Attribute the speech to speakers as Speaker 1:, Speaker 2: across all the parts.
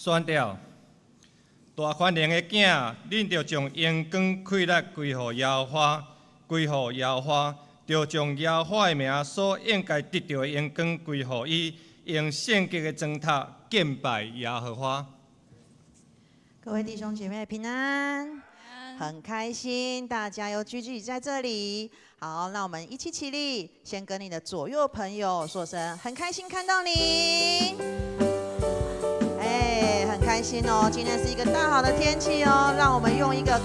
Speaker 1: 選了。大權能的囝，恁著將榮光氣力歸予耶和華，歸予耶和華，著將耶和華的名所應該得著的榮光歸予伊，用聖潔的磚頭敬拜耶和華。
Speaker 2: 各位弟兄姐妹平安，很開心大家又聚集在這裡。好，那我們一起起立，先跟你的左右朋友說聲很開心看到你。哎，很開心哦，今天是一個大好的天氣哦，讓我們用一個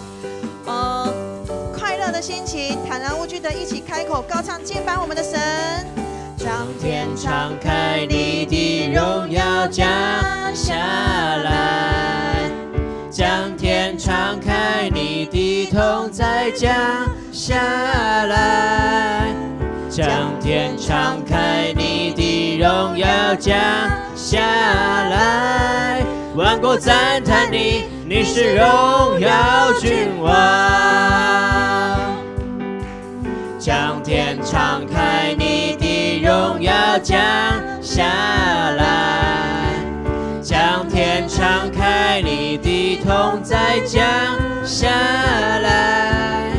Speaker 2: 快樂的心情，坦然無懼的一起開口高唱敬拜我們的神。
Speaker 3: 將天敞開，你的榮耀降下來；將天敞開，你的同在降下來；將天敞開，你的榮耀降下來。萬國讚嘆你，你是榮耀君王。將天敞開，你的榮耀降下來；將天敞開，你的同在降下來；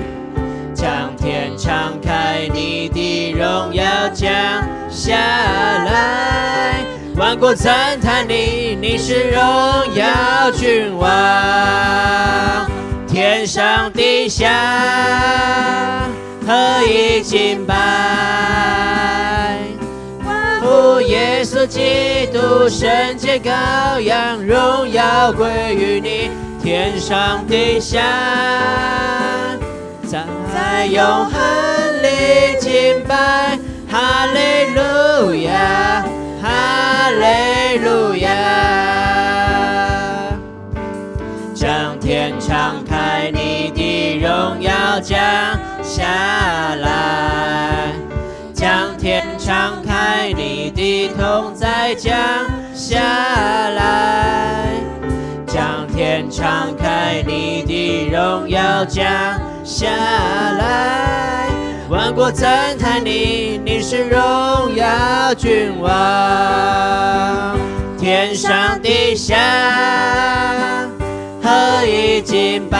Speaker 3: 將天敞開，你的榮耀降下來。萬國讚嘆你，你是榮耀君王。天上地下合一敬拜，歡呼耶穌基督聖潔羔羊，榮耀歸於你。天上地下，在永恆裡敬拜，哈利路亞，哈利路亞。將天敞開，你的榮耀降下來；將天敞開，你的同在降下來；將天敞開，你的榮耀降下來。萬國讚嘆你，你是榮耀君王。天上地下合一敬拜，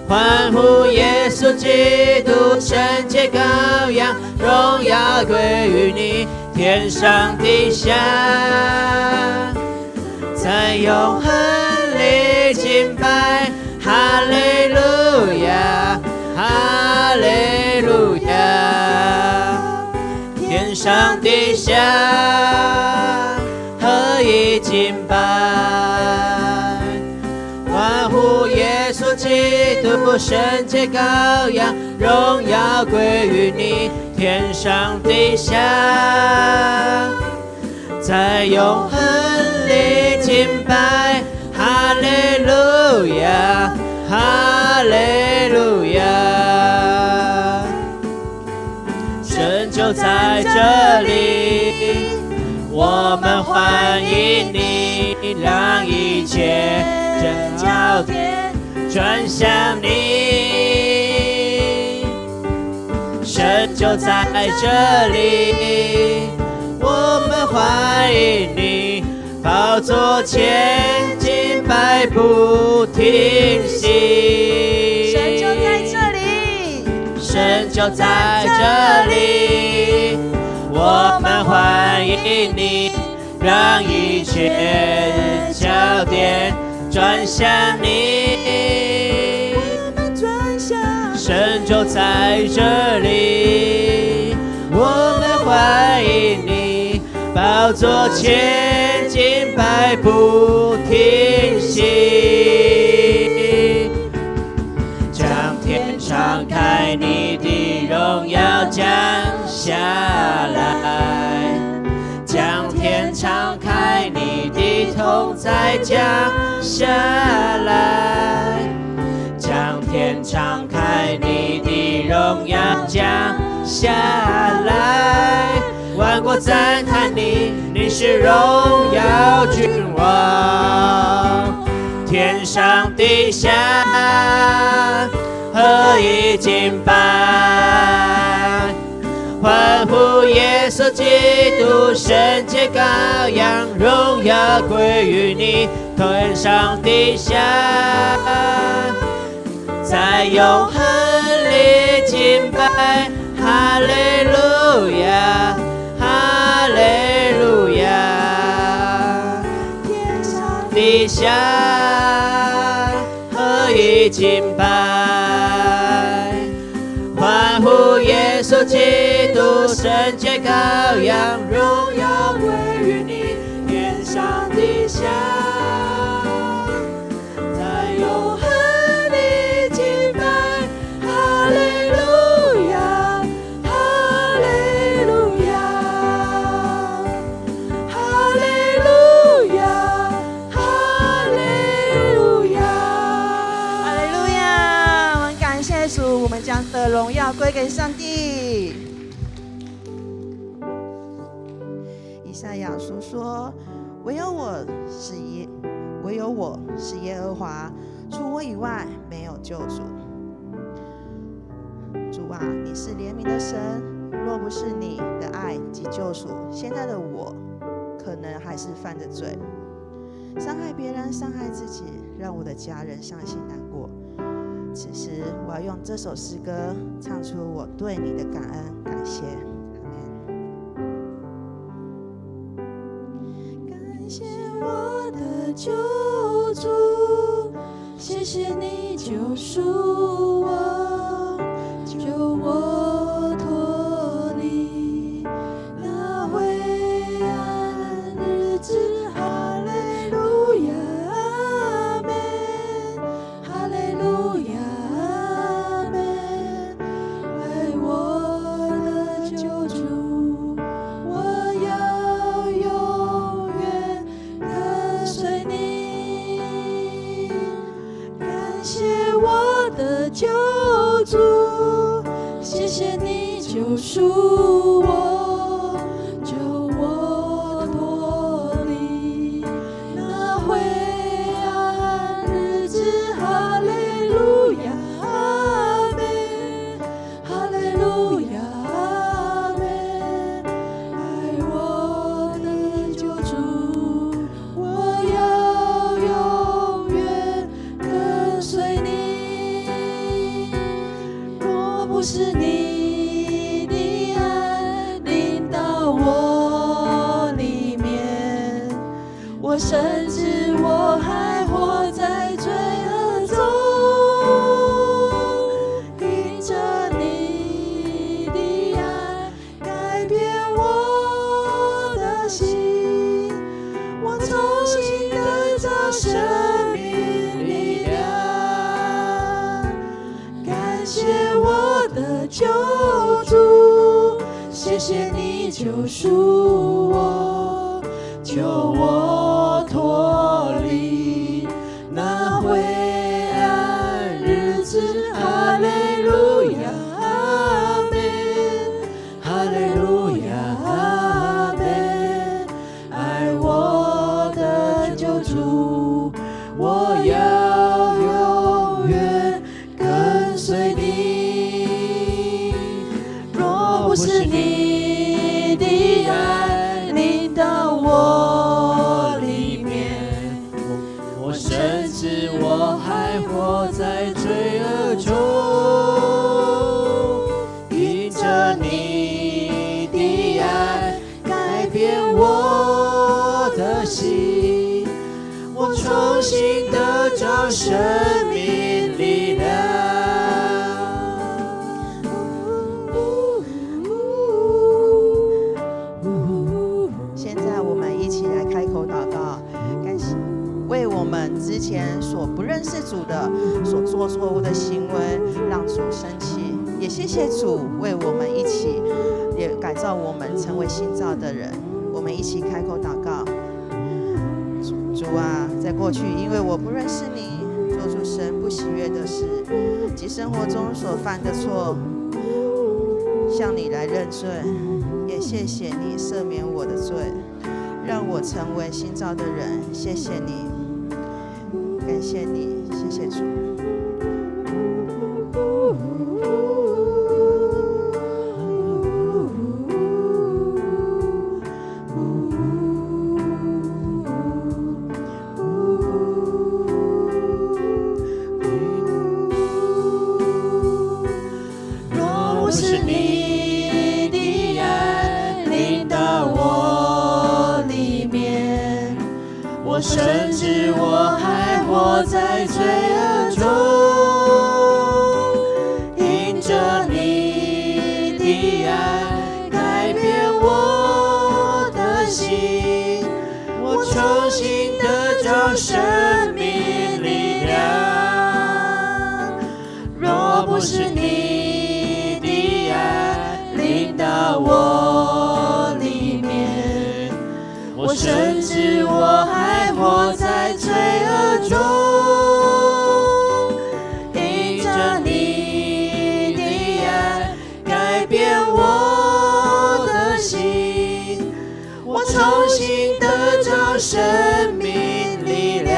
Speaker 3: 歡呼耶穌基督聖潔羔羊，榮耀歸於你。天上地下，在永恆裡敬拜，哈利路亞，哈利路亞。天上地下合一敬拜，歡呼耶穌基督聖潔羔羊，榮耀歸於你。天上地下，在永恆裡敬拜，哈利路亞，哈利路亞。神就在這裡，我們歡迎你，讓一切焦點轉向你。神就在這裡，我們歡迎你，寶座前敬拜不停息。
Speaker 2: 神就在這裡，
Speaker 3: 神就在這裡，我們歡迎你，讓一切焦點轉向你。
Speaker 2: 我們轉向
Speaker 3: 神就在這裡，我們歡迎你，寶座前敬拜不停息。將天敞開，你的榮耀降下來；將天敞開，你的同在降下來；將天敞開，你的榮耀降下來。萬國讚嘆你，你是榮耀君王。天上地下合一敬拜，歡呼耶穌基督督，聖潔羔羊，榮耀歸於你，天上地下，在永恆裡敬拜，哈利路亞，哈利路亞，
Speaker 2: 天上
Speaker 3: 地下合一敬拜，歡呼耶穌基督，聖潔羔羊，榮耀歸於你，天上地下，在永恆裡敬拜，哈利路亞，哈利路亞，哈利路亞，哈利路亞。
Speaker 2: 哈利路亞！我們感謝主，我們將得榮耀歸給上帝。以賽亞書說：“唯有我是耶和華，除我以外沒有救主。”主啊，你是憐憫的神，若不是你的愛及救贖，現在的我可能還是犯着罪，傷害別人，傷害自己，讓我的家人傷心難過。此時，我要用這首詩歌唱出我對你的感恩感謝。阿們。
Speaker 4: 感謝我的救主，謝謝你救贖我，救我脫離那灰暗日子。哈利路亞，阿們，哈利路亞，阿們。愛我的救主，我要永遠跟隨你。感謝我的救主，謝謝你救贖我，救我脫離那灰暗日子。哈利路亞，阿們，哈利路亞，阿們。愛我的救主，我要永遠跟隨你。若不是你的愛臨到我裡面，我深知我還活在罪惡中。因著你的愛改變我的心，我重新得著生命力量。感謝我的救主，謝謝你救贖我，救我脫離那灰暗日子。哈利路亞，阿們，哈利路亞，阿們。愛我的救主，我要永遠跟隨你。若不是你的愛臨到我裡面，
Speaker 3: 我深知我還活在罪惡中，因著你的愛改變我的心，我重新得著生命力量。
Speaker 2: 現在我們一起來開口禱告，感謝為我們之前所不認識主的、所做錯誤的行為，讓主生氣。也謝謝主為我們一起，也改造我們成為新造的人。我們一起開口禱告，主啊，在過去因為我不認識你，做出神不喜悅的事及生活中所犯的錯，向你來認罪。也謝謝你赦免我的罪，讓我成為新造的人。謝謝你，感謝你，謝謝主。
Speaker 3: 我深知我還活在罪惡中，因著你的愛改變我的心，我重新得著生命力量。若不是你的愛臨到我裡面，我深知我還活在罪惡中。因著你的愛改變我的心，我重新得著生命力量。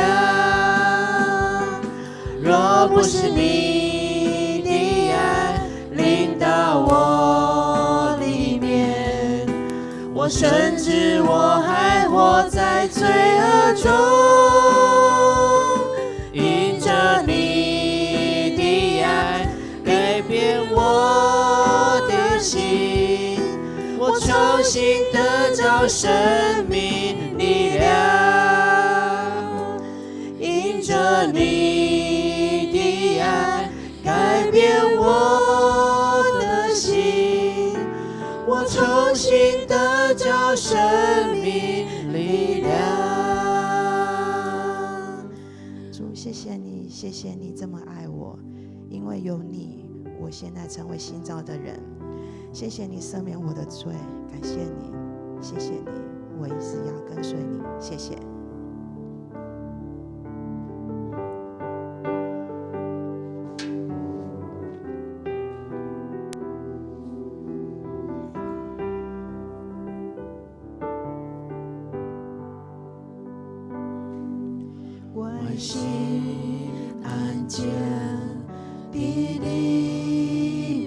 Speaker 3: 若不是你的愛臨到我裡面，我深知我還活在罪惡中。因著你的愛改變我的心，我重新得著生命力量。因著你的愛改變我的心，我重新得著生命力量。
Speaker 2: 主，謝謝你，謝謝你這麼愛我，因為有你，我現在成為新造的人。謝謝你赦免我的罪，感謝你，謝謝你，我一直要跟隨你，謝謝。
Speaker 4: 我心安靜，佇你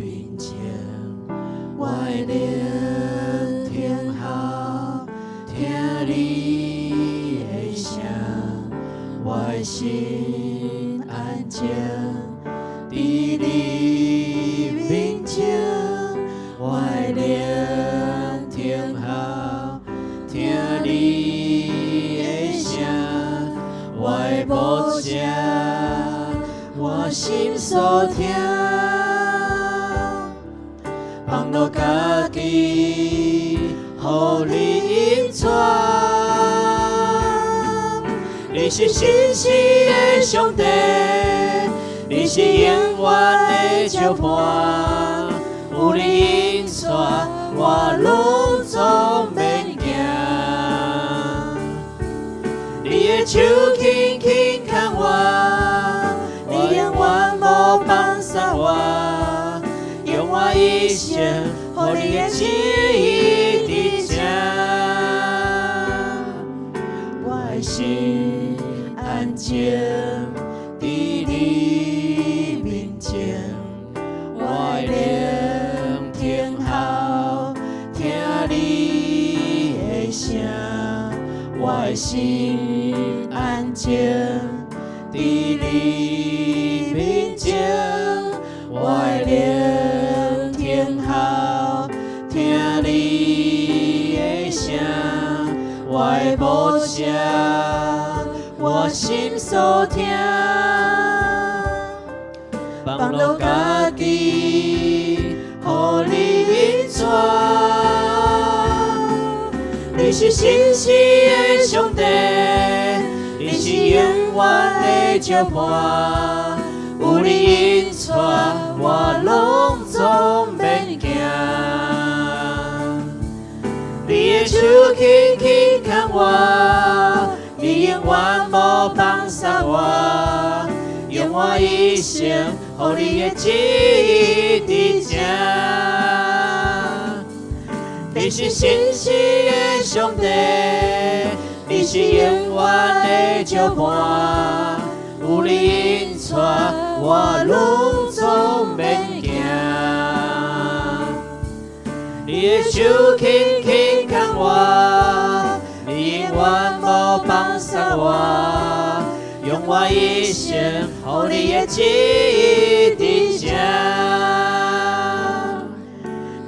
Speaker 4: 面前，我的靈聽候，聽你的聲，我的心安靜，佇你面前，我的靈聽候，聽你的聲。我的牧者，我心所疼，放落家己，予你引帶。你是信實的上帝，你是永遠的石伴，有你引帶，我攏總免驚。你的手輕輕牽我，你永遠無放捨我，用我一生予你的旨意佇這。我的心安靜佇你面前，我的靈聽候，聽你的聲，我的心安靜佇你面前，我的靈聽候，聽你的聲，我的牧者，我心所疼，放落家己，予你引帶。你是信實的上帝，你是永遠的石伴，有你引帶，我攏總免驚。你的手輕輕牽我，你永遠無放捨我，用我一生予你的旨意佇這。你是信實的上帝，你是永遠的石伴，有你引帶，我攏總免驚。你的手輕輕牽我，你永遠無放捨我，用我一生予你的旨意佇這。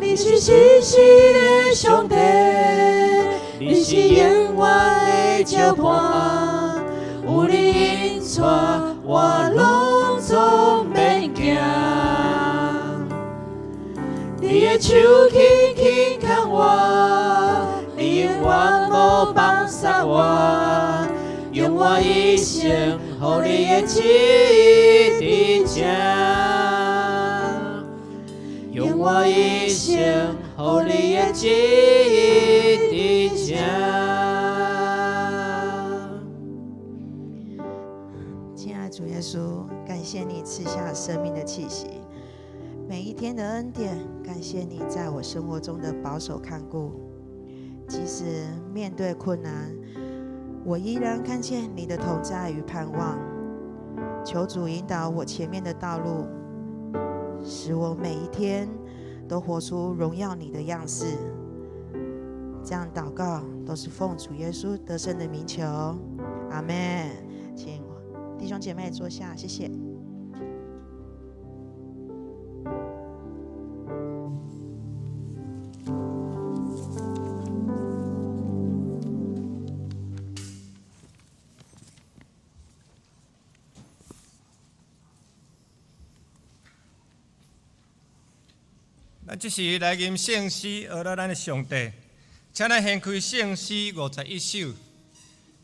Speaker 4: 你是信實的上帝，你是永遠的石伴。
Speaker 3: 引帶，我攏總免驚。你的手輕輕牽我，你永遠無放捨我，用我一生予你的旨意佇這，用我一生予你的旨意佇這。
Speaker 2: 親愛的主耶穌，感謝你賜下生命的氣息，每一天的恩典，感謝你在我生活中的保守看顧。即使面對困難，我依然看見你的同在與盼望。求主引導我前面的道路，使我每一天都活出榮耀你的樣式。這樣禱告都是奉主耶穌得勝的名求，阿們。請弟兄姐妹坐下，謝謝。
Speaker 1: 咱這時來吟聖詩，學了咱的上帝，請咱掀開聖詩51首，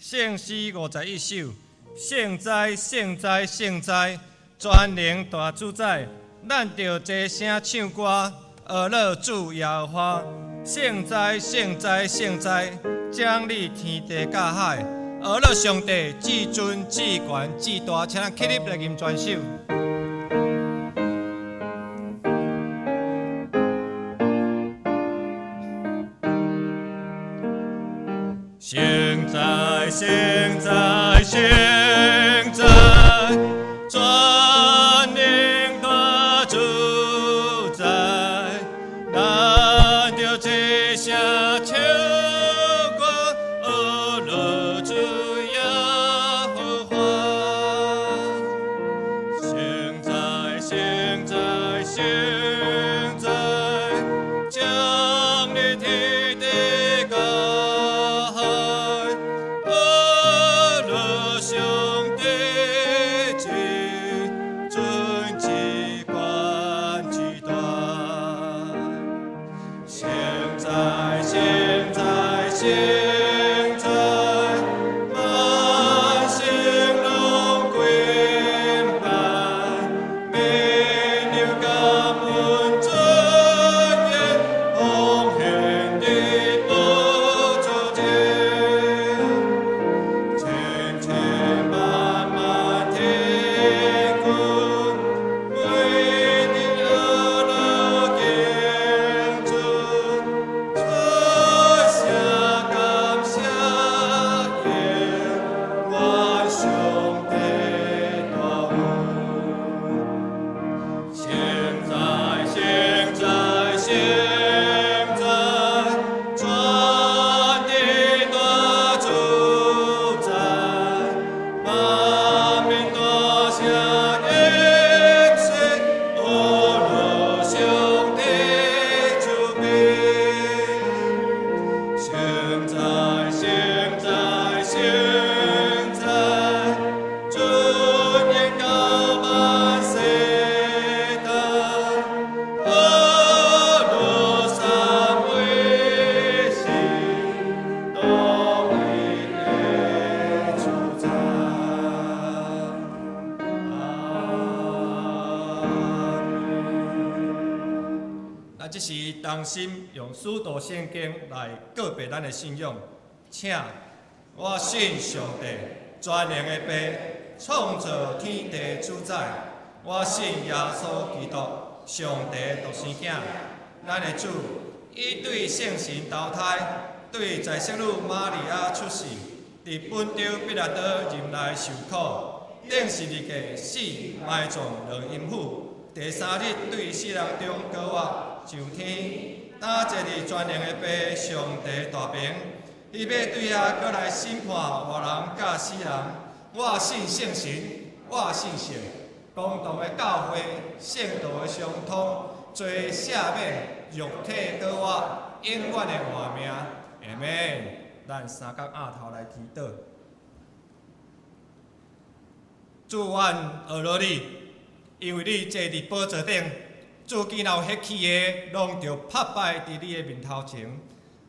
Speaker 1: 聖詩51首，聖哉，聖哉，聖哉，全能大主宰，咱著齊聲唱歌，學了主耶和華。聖哉，聖哉，聖哉，掌理天地佮海，學了上帝至尊至懸至大，請咱起立來吟全首。聖哉，聖哉，聖哉，全能大主宰，咱著齊聲唱歌，學了主耶和華。聖哉，聖哉，聖哉，掌理天地佮海，學了上帝至尊至懸至大。聖哉，聖哉，聖哉，萬聖攏跪拜，萬有感恩尊嚴，奉獻佇寶座前。千千萬萬天軍，每日學了敬尊，出聲感謝耶，願上帝大恩。聖哉，聖哉，聖哉，全地大主宰，萬民大聲應說，學了上帝主柄。聖哉，聖哉，聖哉，尊嚴高萬世代，學了三位神，獨一的主宰。阿們。咱這時同心用使徒聖經來告白咱的信仰，請我信上帝全能的父，創造天地主宰。我信耶穌基督，上帝獨生囝，咱的主，伊對聖神投胎，對在聖女瑪利亞出世，佇本丟彼拉多任內受苦，釘十字架死埋葬落陰府，第三日對死人中復活上天，擔坐佇全能的父上帝大爿，伊欲對遐閣來審判活人佮死人。我信聖神，我信聖公同的教會，聖道的相通，罪赦免，肉體復活，永遠的活命。阿們。咱三角壓頭來祈禱。主，阮學羅你，因為你坐佇寶座頂，主見到彼去的，攏著拍敗佇你的面頭前。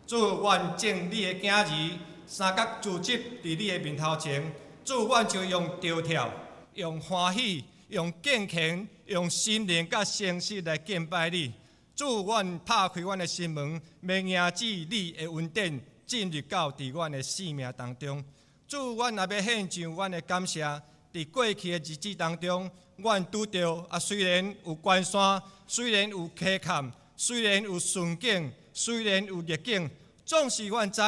Speaker 1: 主，阮眾你的囝兒三角聚集佇你的面頭前，主，阮就用跳跳，用歡喜，用敬虔，用心靈佮誠實來敬拜你。主，阮拍開阮的心門，欲迎接你的恩典進入到佇阮的生命當中。主，阮也欲獻上阮的感謝。佇過去的日子當中，阮拄著啊，雖然有關山，雖然有溪坎，雖然有順境，雖然有逆境，總是阮知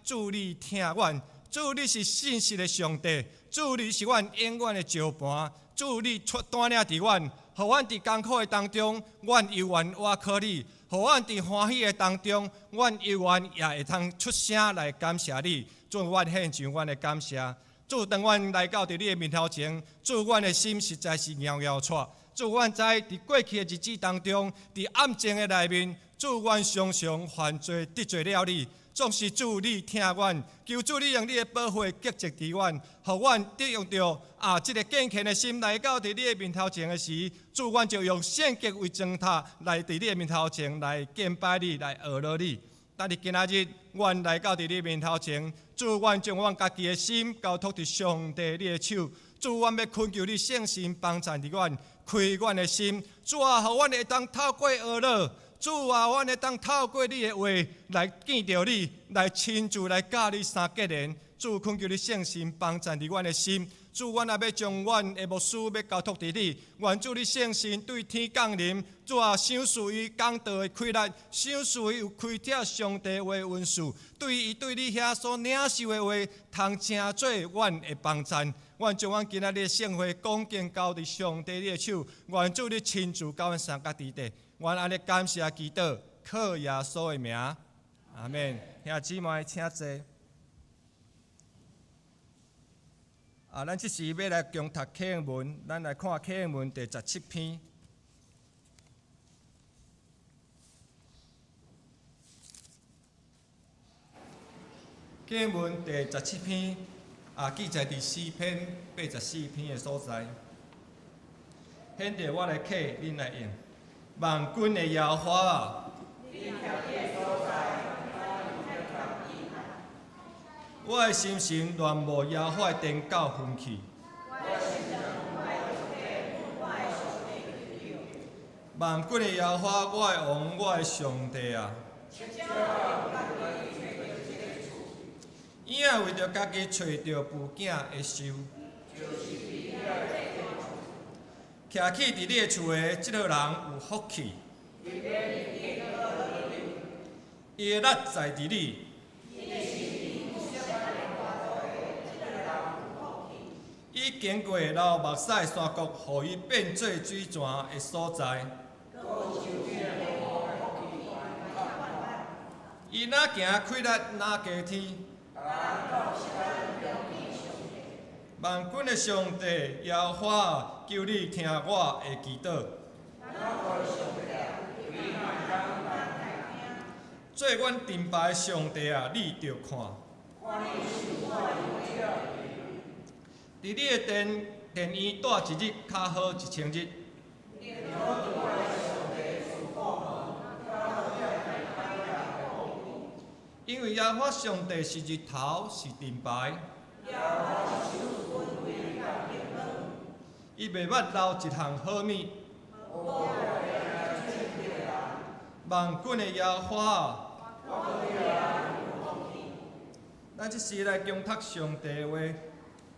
Speaker 1: 主你疼阮，主你是信實的上帝，主你是阮永遠的石磐，主你帶領佇阮，予阮佇艱苦的當中，阮猶原倚靠你；予阮佇歡喜的當中，阮猶原也會通出聲來感謝你。主，阮獻上阮的感謝。主，當阮來到佇你的面頭前，主，阮的心實在是搖搖掣。主，阮知佇過去的日子當中，佇暗靜的內面，主，阮常常犯罪得罪了你。總是主你疼阮，求主你用你的寶血潔淨佇阮，予阮得用著啊，這个敬虔的心來到佇你的面頭前的時，主，阮就用聖潔為燈塔來佇你的面頭前來敬拜你，來學羅你。但是今仔日，阮來到佇你面頭前，主，阮將阮家己的心交託佇上帝你的手。主，阮欲懇求你聖神幫贊佇阮，開阮的心。主啊，予阮會當透過學羅，主啊，阮會當透過你的話來見著你，來親自來佮你相結連。主，懇求你聖神幫贊佇阮的心。主，阮也欲將阮的牧師欲交託佇你，願主你聖神對天降臨。主啊，賞賜伊講道的氣力，賞賜伊有開拓上帝話的恩賜，對伊對你遐所領受的話，通成做阮的幫贊。阮將阮今仔日的聖會恭敬交佇上帝你的手，願主你親自佮阮相佮佇底。阮按呢感謝祈禱，靠耶穌的名，阿們。兄姊妹請坐。啊，咱這時欲來共讀啟應文，咱來看啟應文第十七篇。啟應文第十七篇啊，記載佇詩篇84篇的所在。現在我來啟，恁來應。萬軍的耶和華啊！我的心神戀慕耶和華的殿到遠去。萬軍的耶和華，我的王，我的上帝啊！嬰仔為著家己揣著哺囝的受。徛起佇你的厝的這號人有福氣。伊的力在佇你。伊經過流目屎的山谷，予伊變做水泉的所在。伊若行氣力，若加添。萬軍的上帝耶和華，求你聽我的祈禱。做阮盾牌的上帝啊，你著看。佇你的殿殿院蹛一日，較好1000日。因為耶和華上帝是日頭，是盾牌。伊袂捌留一項好物。萬軍的耶和華。咱這時來共讀上帝的話，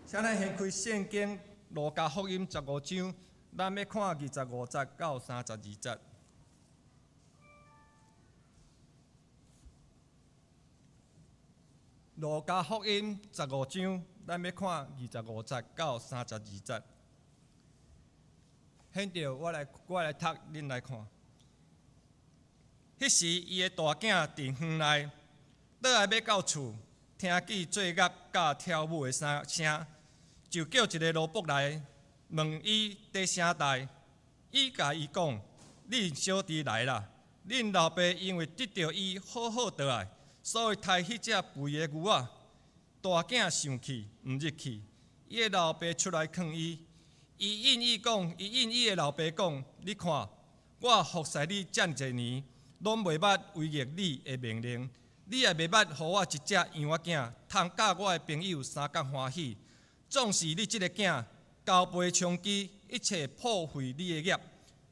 Speaker 1: 請咱掀開聖經路加福音十五章，咱欲看25節到32節。路加福音十五章，咱欲看25節到32節。現在我來讀，恁來看。彼時，伊的大囝佇園內，倒來欲到厝，聽見做樂佮跳舞的聲，就叫一个奴僕來問伊佇啥代。伊共伊講：恁小弟來啦，恁老爸因為得著伊好好倒來，所以刣彼隻肥的牛仔。大囝生氣，毋入去。伊的老爸出來勸伊，伊應伊講，伊應伊的老爸講：你看，我服侍你遮濟年，攏袂捌違逆你的命令，你也袂捌予我一隻羊仔囝，通佮我的朋友相仝歡喜。縱是你這个囝交背充飢，一切破費你的業，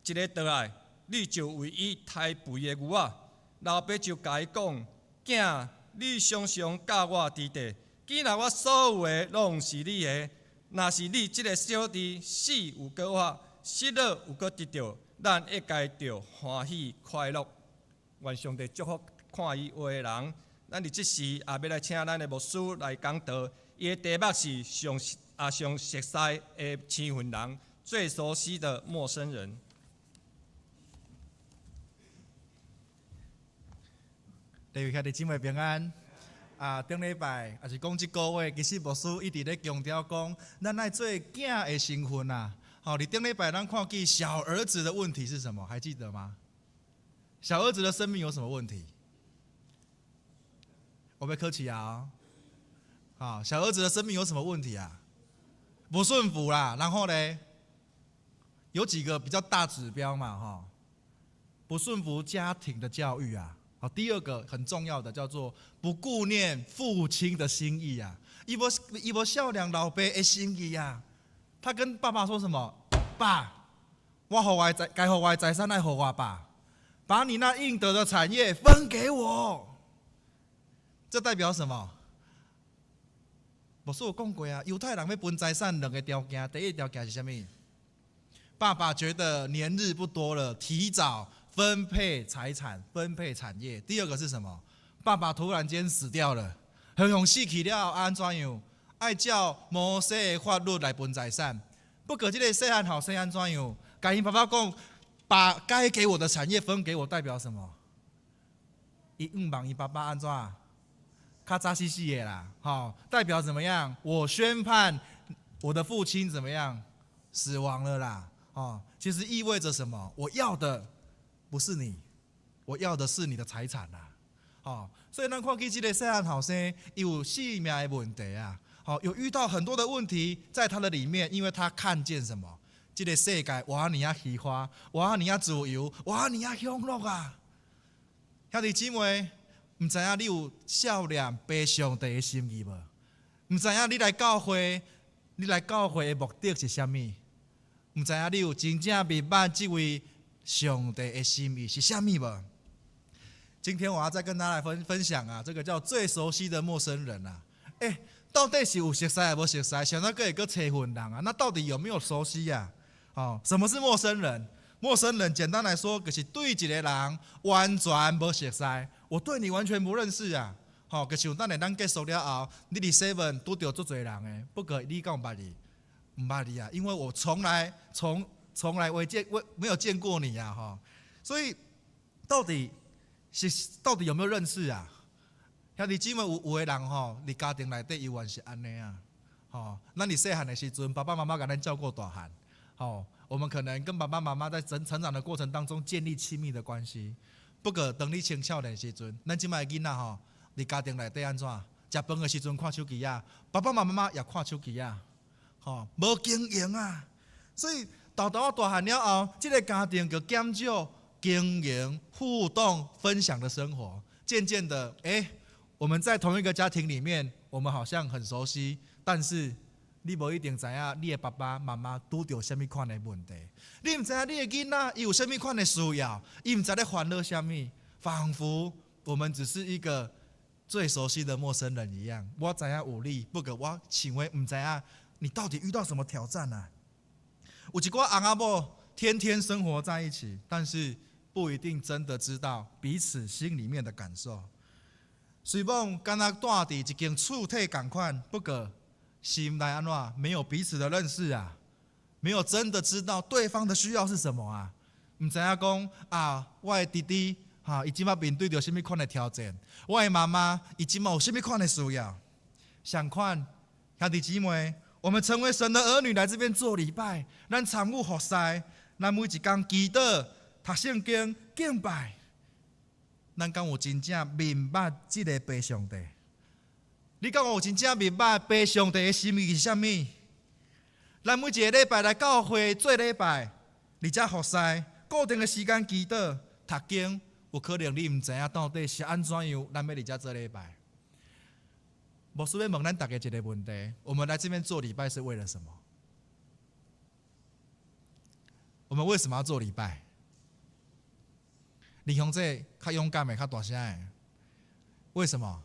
Speaker 1: 一个倒來，你就為伊刣肥的牛仔。老爸就共伊講：囝，你常常佮我佇佇，既然我所有的攏是你的，若是你這个小弟死有閣活，失落有閣得著，咱應該著歡喜快樂。願上帝祝福看伊話的人。咱佇這時也欲來請咱的牧師來講道，伊的題目是上啊上熟似的生份人，最熟悉的陌生人。
Speaker 5: 各位兄弟姊妹平安。啊，頂禮拜抑是講這個月，其實牧師一直咧強調講，咱愛做囝的身份啊。好，佇頂禮拜咱看見小兒子的問題是什麼？還記得嗎？小兒子的生命有什麼問題？我欲考試啊！好，小兒子的生命有什麼問題啊？不順服啦，然後呢，有幾個比較大指標嘛，哈，不順服家庭的教育啊。好，第二個很重要的叫做不顧念父親的心意啊，伊無伊無孝良老爸的心意啊。他跟爸爸說什麼？爸，我予我的財，該予我的財產愛予我吧，把你那應得的產業分給我。這代表什麼？牧師有講過啊，猶太人欲分財產兩个條件，第一條件是啥物？爸爸覺得年日不多了，提早分配財產、分配產業。第二個是什麼？爸爸突然間死掉了，很勇死去了，按怎樣？愛照摩西的法律來分財產。不過這个細漢後生按怎樣？共𪜶爸爸講，把該給我的產業分給我，代表什麼？伊毋望伊爸爸按怎？較早死死的啦，吼，代表怎麼樣？我宣判我的父親怎麼樣？死亡了啦，哦，其實意味着什麼？我要的不是你，我要的是你的財產啦，哦，所以咱看見這个細漢後生，伊有性命的問題啊，好，有遇到很多的問題在他的裡面，因為他看見什麼？這个世界偌爾仔虛華，偌爾仔自由，偌爾仔享樂啊！兄弟姊妹，毋知影你有數念父上帝的心意無？毋知影你來教會，你來教會的目的是啥物？毋知影你有真正明白這位上帝的心意是啥物無？今天我要再跟大家來分享啊，這個叫最熟悉的陌生人啊。欸，到底是有熟似抑無熟似？想到閣會閣生份人啊？那到底有沒有熟悉呀？哦，什麼是陌生人？陌生人簡單來說，就是對一個人完全無熟似，我對你完全不認識啊。吼，就像等下咱結束了後，你佇 seven 拄著足濟人的，不過你敢有捌伊？毋捌你啊，因為我從來從來未見未沒有見過你啊，吼。所以到底是到底有沒有認識啊？兄弟姊妹有有的人吼，佇家庭內底猶原是按呢啊，吼。咱佇細漢的時陣，爸爸媽媽共咱照顧大漢，吼。我們可能跟爸爸媽媽在成長的過程當中建立親密的關係。不過當你青少年時陣，咱這擺的囡仔吼，佇家庭內底按怎？食飯的時陣看手機仔，爸爸媽媽也看手機仔，吼，無經營啊。所以沓沓仔大漢了後，這个家庭就減少經營、互動、分享的生活。漸漸的，欸，我們在同一個家庭裡面，我們好像很熟悉，但是你無一定知影你的爸爸媽媽拄著啥物款的問題，你毋知影你的囡仔伊有啥物款的需要，伊毋知咧煩惱啥物，仿佛我們只是一個最熟悉的陌生人一樣。我知影有你，不過我想會毋知影你到底遇到什麼挑戰啊？有一寡翁仔某天天生活在一起，但是不一定真的知道彼此心裡面的感受。雖罔敢若蹛佇一間厝體仝款，不過心內按怎沒有彼此的認識啊，沒有真的知道對方的需要是什麼啊？毋知影講啊，我的弟弟哈，伊這擺面對著啥物款的挑戰？我的媽媽伊這擺有啥物款的需要？相款兄弟姊妹，我們成為神的兒女來這邊做禮拜，咱參與服侍，咱每一工祈禱、讀聖經、敬拜，咱敢有真正明白這个父上帝？你敢有真正明白父上帝的心意是啥物？咱每一个禮拜來教會做禮拜，而且服侍，固定的時間祈禱、讀經，有可能你毋知影到底是按怎樣，咱欲佇遮做禮拜。牧師欲問咱逐家一个問題：我們來這邊做禮拜是為了什麼？我們為什麼要做禮拜？林雄這較勇敢的、較大聲的，為什麼？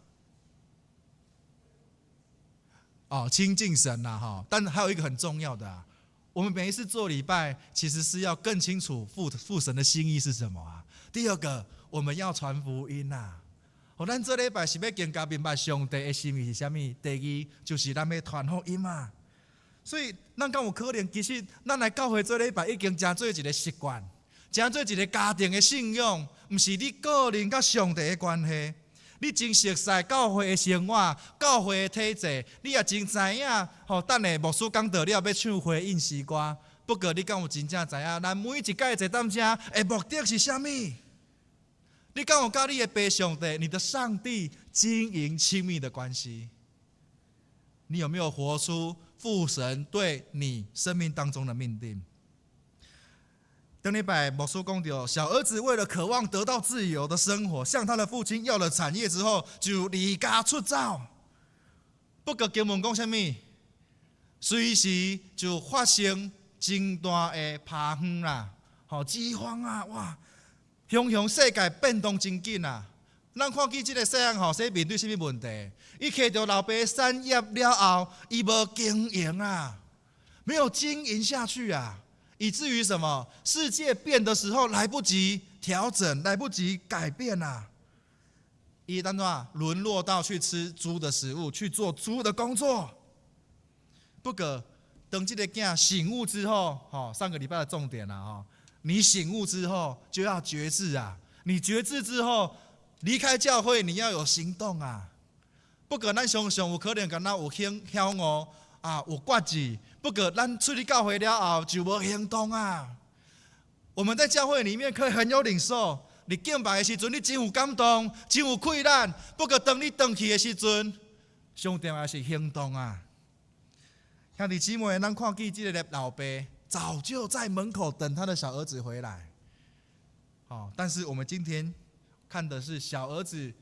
Speaker 5: 哦，親近神啦，哈！但還有一個很重要的啊，我們每一次做禮拜，其實是要更清楚父神的心意是什麼啊。第二個，我們要傳福音呐。哦，咱做禮拜是欲更加明白上帝的心意是啥物。第二，就是咱欲傳福音啊。所以，咱敢有可能，其實咱來教會做禮拜，已經成做一個習慣，成做一個家庭的信仰，毋是你個人佮上帝的關係。你真熟悉教會的生活、教會的體制，你也真知影。吼，等下牧師講道了，欲唱回應詩歌。不過，你敢有真正知影，咱每一擺坐佇遮的目的是啥物？你敢有佮你的爸上帝、你的上帝經營親密的關係？你有沒有活出父神對你生命當中的命定？頂禮拜牧師講著，小兒子為了渴望得到自由的生活，向他的父親要了產業之後，就離家出走。不過經文講啥物？隨時就發生真大的饅荒啦，吼饑荒啊！哇，雄雄世界變動真緊啊！咱看見這个細漢後生面對啥物問題？伊摕著老爸產業了後，伊無經營啊，沒有經營下去啊，以至於什麼？世界變的時候來不及調整，來不及改變啊！伊按怎淪落到去吃豬的食物，去做豬的工作。不過，當這个囝醒悟之後，吼，上個禮拜的重點啦，吼，你醒悟之後就要決志啊！你決志之後離開教會，你要有行動啊！不過，咱常常有可能敢若有曉悟啊，有決志。不過，咱出去教會了後就無行動啊。我們在教會裡面可以很有領受，你敬拜的時陣，你真有感動，真有氣力。不過，當你轉去的時陣，上重要是行動啊！兄弟姊妹，咱看見這個老爸早就在門口等他的小兒子回來。哦，但是我們今天看的是小兒子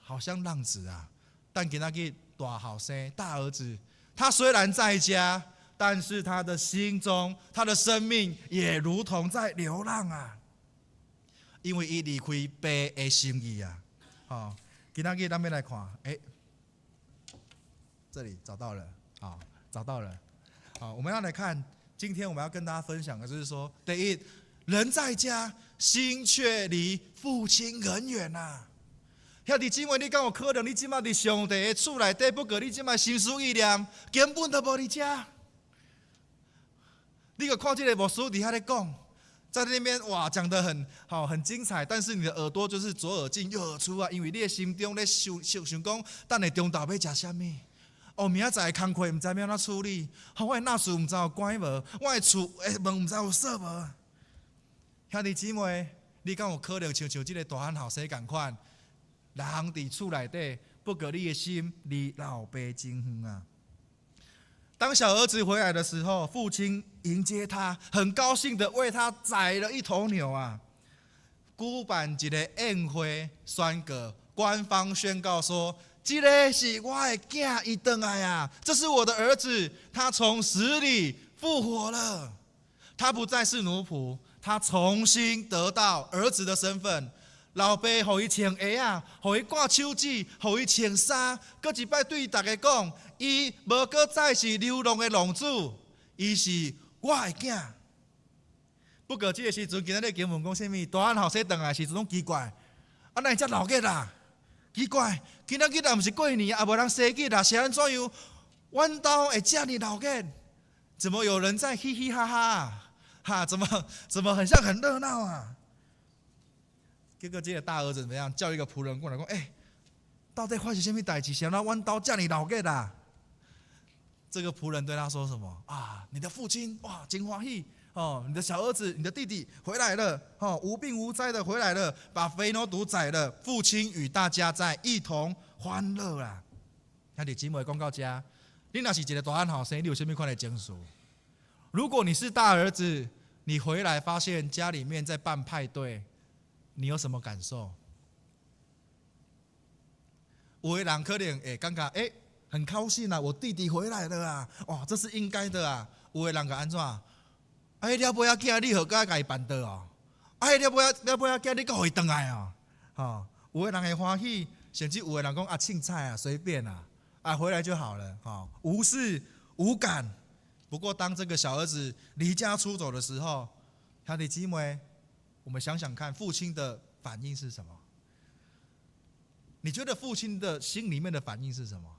Speaker 5: 好像浪子啊，但今仔日大後生大兒子，他雖然在家，但是他的心中，他的生命也如同在流浪啊，因為伊離開爸的心意啊。好，今仔日咱欲來看，欸，這裡找到了，好，找到了。好，我們要來看，今天我們要跟大家分享的就是說，第一，人在家，心卻離父親很遠啊。兄弟姊妹，你敢有可能？你這馬佇上帝的厝內底，不過你這馬心思意念根本都無佇遮。你閣看這個牧師佇遐咧講，在那邊哇講得很好，很精彩，但是你的耳朵就是左耳進右耳出啊，因為你的心中咧想想想講，等下中晝欲食啥物？哦，明仔載的工課毋知欲按怎處理，我的納數毋知有關無，我的厝的門毋知有鎖無。兄弟姊妹，你敢有可能親像這个大漢後生仝款，人佇厝內底，不過你的心離老爸真遠啊。當小兒子回來的時候，父親迎接他，很高興的為他宰了一頭牛啊！舉辦一個宴會，宣告官方宣告說：“這个是我的囝，伊轉來啊！這是我的兒子，他從死裡復活了，他不再是奴僕，他重新得到兒子的身份。”老爸予伊穿鞋仔，予伊掛手指，予伊穿衫，閣一擺對逐家講，伊無閣再是流浪的浪子，伊是我的囝。不過這个時陣，今仔日經文講啥物？大漢後生轉來時陣攏奇怪，啊，哪會遮鬧熱啊？奇怪，今仔日也毋是過年，也無人生日啊，是按怎樣？阮兜會遮爾鬧熱？怎麼有人在嘻嘻哈哈？哈，怎麼很像很熱鬧啊？結果這个大兒子怎麼樣？叫一個僕人過來講：“欸，到底發生啥物代誌？啥物阮兜遮爾鬧熱啊？”這個僕人對他說什麼？啊，你的父親哇，真歡喜哦！你的小兒子，你的弟弟回來了，哦，無病無災的回來了，把肥牛犢宰了。父親與大家在一同歡樂啦。兄弟姊妹講到這，你若是一個大漢後生，你有啥物款的情緒？如果你是大兒子，你回來發現家裡面在辦派對，你有什麼感受？有的人可能會感覺，欸，很高興啊，我弟弟回來了啊，哇，這是應該的啊。有的人會按怎？哎，了尾仔囝，你予閣共伊辦桌哦？哎，了尾仔了尾仔囝，你閣予伊轉來哦？吼，有的人會歡喜，甚至有的人講啊，凊彩啊，隨便啊，啊，回來就好了，吼，無事無感。不過當這個小兒子離家出走的時候，兄弟姊妹，我們想想看，父親的反應是什麼？你覺得父親的心裡面的反應是什麼？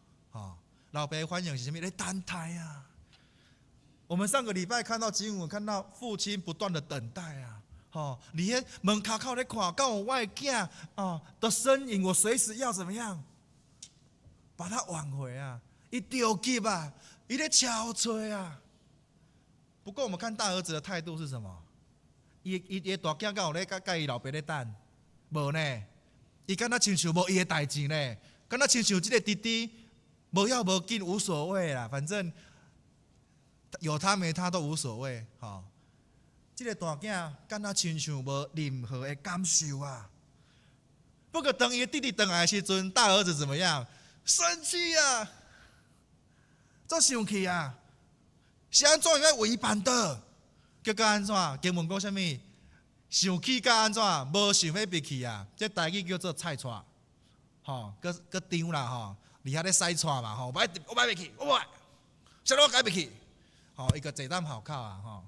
Speaker 5: 啊，老爸反應是啥物？咧等待啊！我們上個禮拜看到經文，看到父親不斷的等待啊！吼，佇彼門跤口咧看，敢有我的囝啊的身影，我隨時要怎麼樣把他挽回啊？伊著急啊！伊咧敲催啊！不過我們看大兒子的態度是什麼？伊伊伊大囝敢有咧共共伊老爸咧等？無呢？伊敢若親像無伊的代誌呢？敢若親像這個弟弟無要無緊無所謂啦，反正有他沒他都無所謂。吼，這個大囝敢若親像無任何的感受啊！不過當伊的弟弟轉來的時陣，大兒子怎麼樣？生氣啊！足生氣啊！是按怎樣為伊辦桌？結果按怎？經文講啥物？生氣甲按怎？無想欲入去啊！這台語叫做菜掣，吼，閣閣張啦吼，佇遐咧使掣嘛吼，我欲我欲入去，我無愛，啥物我共入去，吼，伊閣坐踮後口啊吼。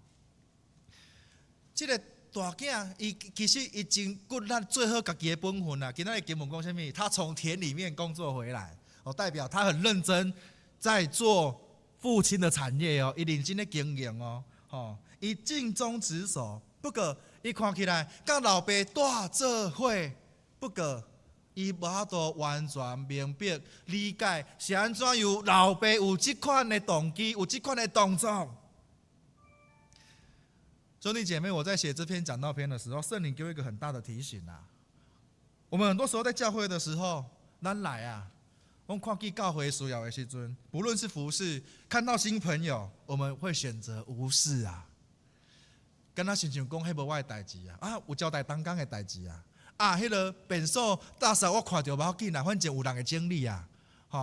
Speaker 5: 這個大囝，伊其實伊真骨力做好家己的本分啊。今仔日經文講啥物？他從田裡面工作回來，哦，代表他很認真在做父親的產業哦，伊認真咧經營哦，吼，伊盡忠職守。不過，伊看起來佮老爸蹛做伙，不過伊無法度完全明白理解是按怎樣老爸有這款的動機，有這款的動作。兄弟姐妹，我在寫這篇講道篇的時候，聖靈給我一個很大的提醒啊。我們很多時候在教會的時候，咱來啊，我們看見教會需要的時陣，不論是服侍，看到新朋友，我們會選擇無視啊。敢若親像講，彼無我的代誌啊！啊，有交代同工的代誌啊！啊，彼個便所打掃我看著無要緊啊，反正有人會整理啊，吼！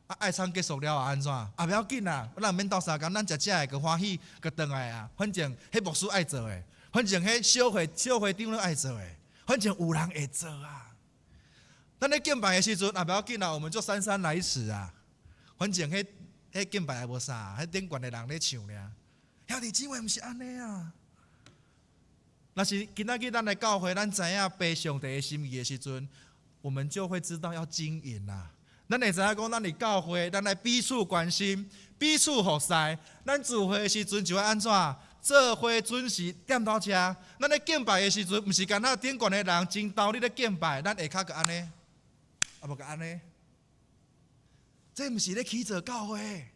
Speaker 5: 啊，愛餐結束了啊，按怎？啊，無要緊啊，咱毋免鬥相共，咱食食的閣歡喜，閣轉來啊。反正彼牧師愛做的，反正彼小會小會長攏愛做的，反正有人會做啊。咱咧敬拜的時陣也無要緊啊，我們就姍姍來遲啊。反正彼彼敬拜也無啥，彼頂懸的人咧唱爾。兄弟姊妹毋是按呢啊！若是今仔日咱來教會，咱知影父上帝的心意的時陣，我們就會知道要經營啦。咱會知影講，咱佇教會，咱來彼此關心，彼此服侍。咱聚會的時陣就愛按怎？做伙準時踮到遮。咱咧敬拜的時陣，毋是干焦頂懸的人真投入咧敬拜，咱下跤閣按呢，啊無閣按呢。這毋是咧起造教會，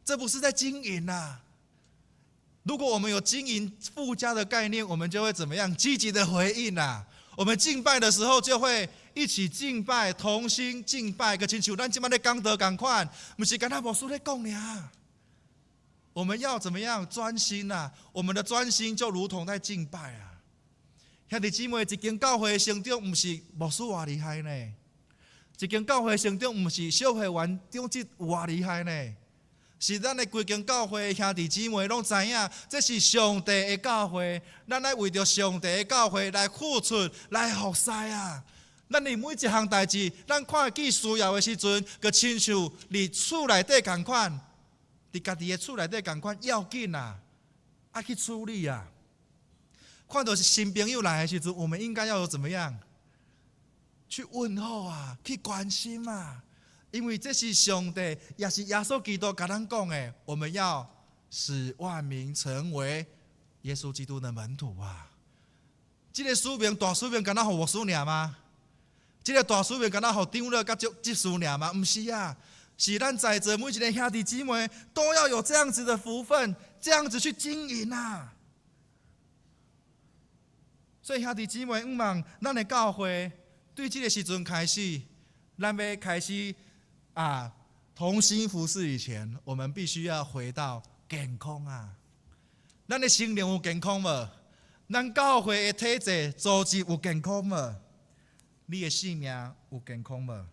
Speaker 5: 這不是在經營啊。如果我們有經營父家的概念，我們就會怎麼樣？積極的回應啊！我們敬拜的時候就會一起敬拜，同心敬拜。閣親像咱這擺咧講道仝款，毋是干焦牧師咧講爾。我們要怎麼樣專心啊？我們的專心就如同在敬拜啊！兄弟姊妹，一間教會的成長，毋是牧師偌厲害呢？一間教會成長，毋是小會員長執有偌厲害呢？是咱的規間教會兄弟姊妹攏知影，這是上帝的教會，咱愛為著上帝的教會來付出、來服侍啊！咱佇每一項代誌，咱看見需要的時陣，閣親像佇厝內底仝款，佇家己的厝內底仝款要緊啊，愛去處理啊。看著是新朋友來的時陣，我們應該要有怎麼樣？去問候啊，去關心啊。因為這是上帝，也是耶穌基督共咱講的，我們要使萬民成為耶穌基督的門徒啊！這個使命大使命，干焦予牧師爾嗎？這個大使命干焦予長老佮執事爾嗎？毋是啊，是咱在座每一個兄弟姊妹都要有這樣子的福分，這樣子去經營啊！所以兄弟姊妹，毋望咱的教會對這個時陣開始，咱欲開始啊，同心服侍以前，我們必須要回到健康啊！咱的心靈有健康無？咱教會的體制組織有健康無？你的性命有健康無？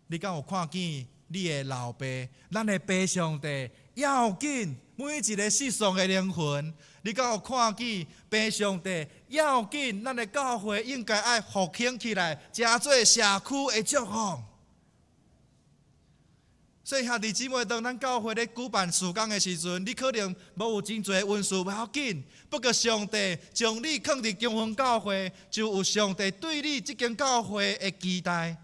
Speaker 5: 你敢有看見你的老爸，咱的爸上帝要緊每一个失喪的靈魂？你敢有看見爸上帝要緊咱的教會應該愛復興起來，成做社區的祝福？所以兄弟姊妹，當咱教會咧舉辦事工的時陣，你可能無有真濟恩賜，無要緊。不過上帝將你放佇中興教會，就有上帝對你這間教會的期待。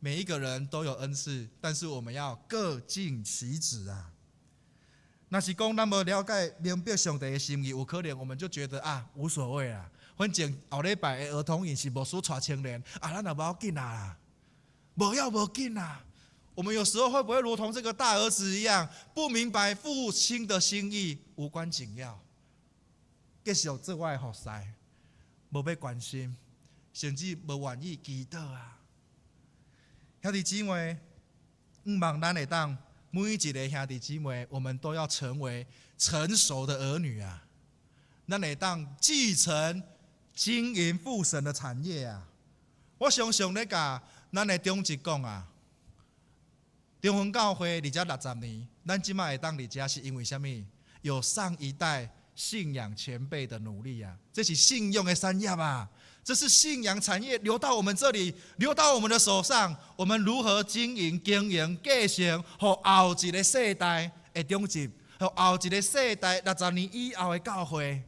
Speaker 5: 每一個人都有恩賜，但是我們要各盡其職啊。若是講咱無了解明白上帝的心意，有可能我們就覺得啊無所謂啦。反正後禮拜的兒童營是牧師帶青年，啊，咱也無要緊啊，無要無緊啊。我們有時候會不會如同這個大兒子一樣，不明白父親的心意，無關緊要，繼續做我的服侍，無欲關心，甚至無願意祈禱啊。兄弟姊妹，向望咱會當每一個兄弟姊妹，我們都要成為成熟的兒女啊！咱會當繼承經營父神的產業啊！我常常咧共咱的長執講啊，中興教會佇遮60年，咱這擺會當佇遮是因為啥物？有上一代信仰前輩的努力啊！這是信用的產業啊！這是信仰產業流到我們這裡，流到我們的手上。我們如何經營、經營、繼承，予後一個世代的長執，予後一個世代60年以後的教會，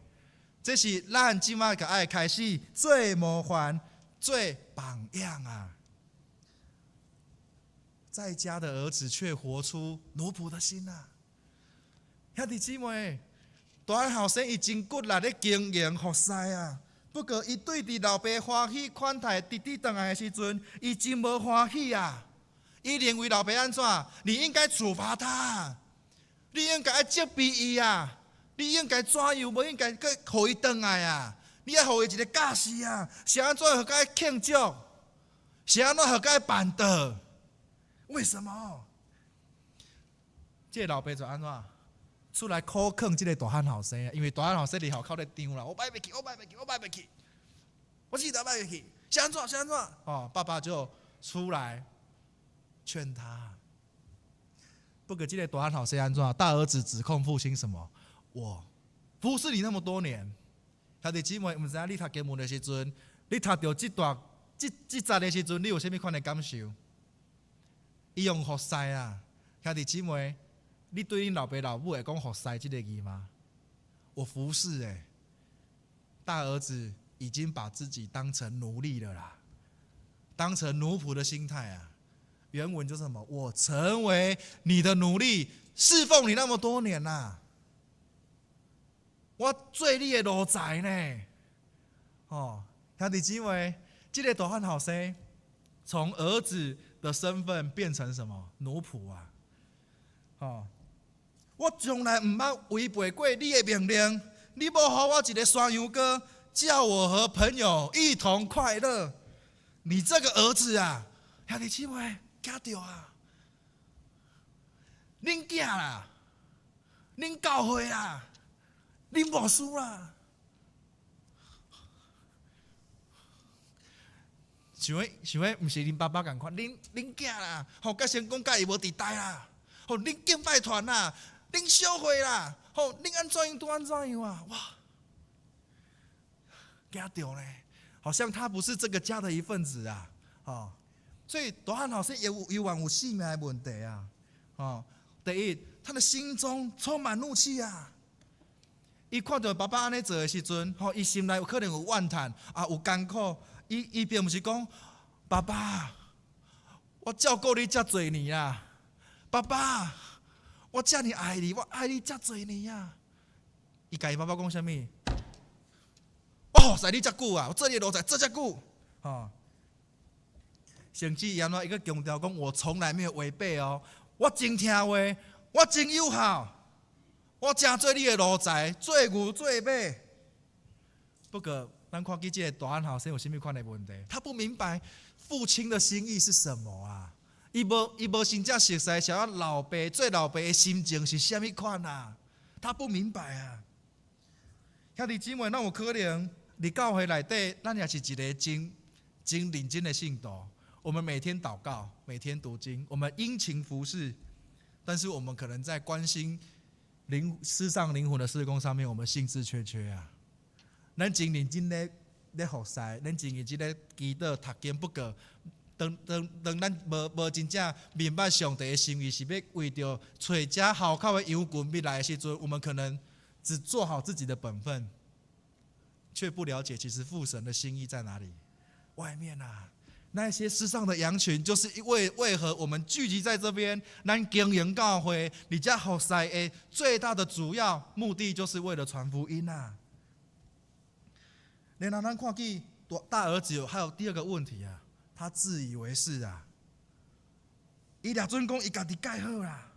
Speaker 5: 這是咱這擺就愛開始做模範、做榜樣啊！在家的兒子卻活出奴僕的心啊！兄弟姊妹，大漢後生伊真骨力咧經營服侍啊！不過，伊對佇老爸歡喜款待弟弟轉來的時陣，伊真無歡喜啊！伊認為老爸按怎？你應該處罰他，你應該愛責備伊啊！你應該怎樣？無應該閣予伊轉來啊！你愛予伊一個教示啊！是按怎予佮慶祝？是按怎予佮辦桌？為什麼？這個老爸就按怎？出來苦勸這個大漢後生啊，因為大漢後生佇後口咧張啦，我拜袂去，我拜袂去，我拜袂去，我死都拜袂去，是按怎？是按怎？哦，爸爸就出來勸他。不過這個大漢後生按怎？大兒子指控父親什麼？我服侍你那麼多年，兄弟姊妹，毋知影你讀經文的時陣，你讀著這段這這節的時陣，你有啥物款的感受？伊用服侍啊，兄弟姊妹，你對恁老爸老母會講服侍這個字嗎？我服侍欸，大兒子已經把自己當成奴隸了啦，當成奴僕的心態啊。原文就是什麼？我成為你的奴隸，侍奉你那麼多年啦，我做你的奴才呢。哦，兄弟姊妹，這個大漢後生從兒子的身份變成什麼？奴僕啊！哦，我從來毋捌違背過你的命令，你無予我一個山羊羔，叫我和朋友一同快樂。你這個兒子啊，兄弟姊妹，驚著啊！恁囝啦，恁教會啦，恁牧師啦，想欲想欲，毋是恁爸爸仝款，恁恁囝啦，吼，佮成功佮伊無佇代啦，吼，恁敬拜團啦，恁小會啦，吼，恁按怎樣都按怎樣啊，哇，驚著咧，好像他不是這個家的一份子啊，吼，所以大漢後生有有有性命的問題啊，吼，第一，他的心中充滿怒氣啊，伊看著爸爸按呢做的時陣，吼，伊心內有可能有怨嘆，啊，有艱苦。伊伊並毋是講，爸爸，我照顧你遮濟年啊，爸爸，我遮爾愛你，我愛你遮濟年啊。伊共伊爸爸講啥物？我服侍你遮久啊，我做你的奴才做遮久，吼。甚至伊按怎伊閣強調講，我從來沒有違背哦，我真聽話，我真有孝，我誠做你的奴才，做牛做馬。不過，咱看見這個大漢後生有啥物款的問題？他不明白父親的心意是什麼啊！伊無真正熟似小老爸做老爸的心情是啥物款啊？他不明白啊。兄弟姊妹，咱有可能佇教會內底，咱也是一个真真認真的信徒。我們每天禱告，每天讀經，我們殷勤服侍，但是我們可能在關心靈世上靈魂的事工上面，我們興致缺缺啊。咱真認真咧咧服侍，咱真認真咧祈禱讀經，不過當當當咱無無真正明白上帝的心意，是欲為著揣遮鱟口的羊群欲來的時陣，我們可能只做好自己的本分，卻不了解其實父神的心意在哪裡。外面啊，那些世上的羊群，就是因為為何我們聚集在這邊，咱經營教會，佇遮服侍的最大的主要目的，就是為了傳福音啊。然後咱看見大兒子有還有第二個問題啊，他自以為是啊。伊掠準講伊家己蓋好啦，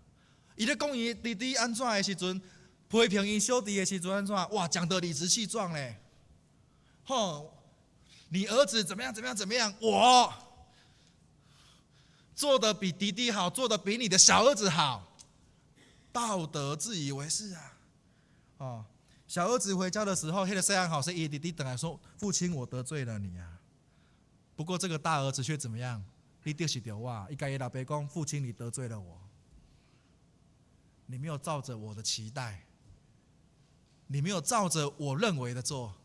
Speaker 5: 伊咧講伊弟弟按怎的時陣，批評伊小弟的時陣按怎，哇，講得理直氣壯咧，吼！你兒子怎麼樣？怎麼樣？怎麼樣？我做得比弟弟好，做得比你的小兒子好，道德自以為是啊！哦，小兒子回家的時候，彼个細漢後生伊弟弟轉來說：“父親，我得罪了你啊！”不過這個大兒子卻怎麼樣？你得罪著我，伊共伊老爸講：“父親，你得罪了我，你沒有照着我的期待，你沒有照着我認為的做。”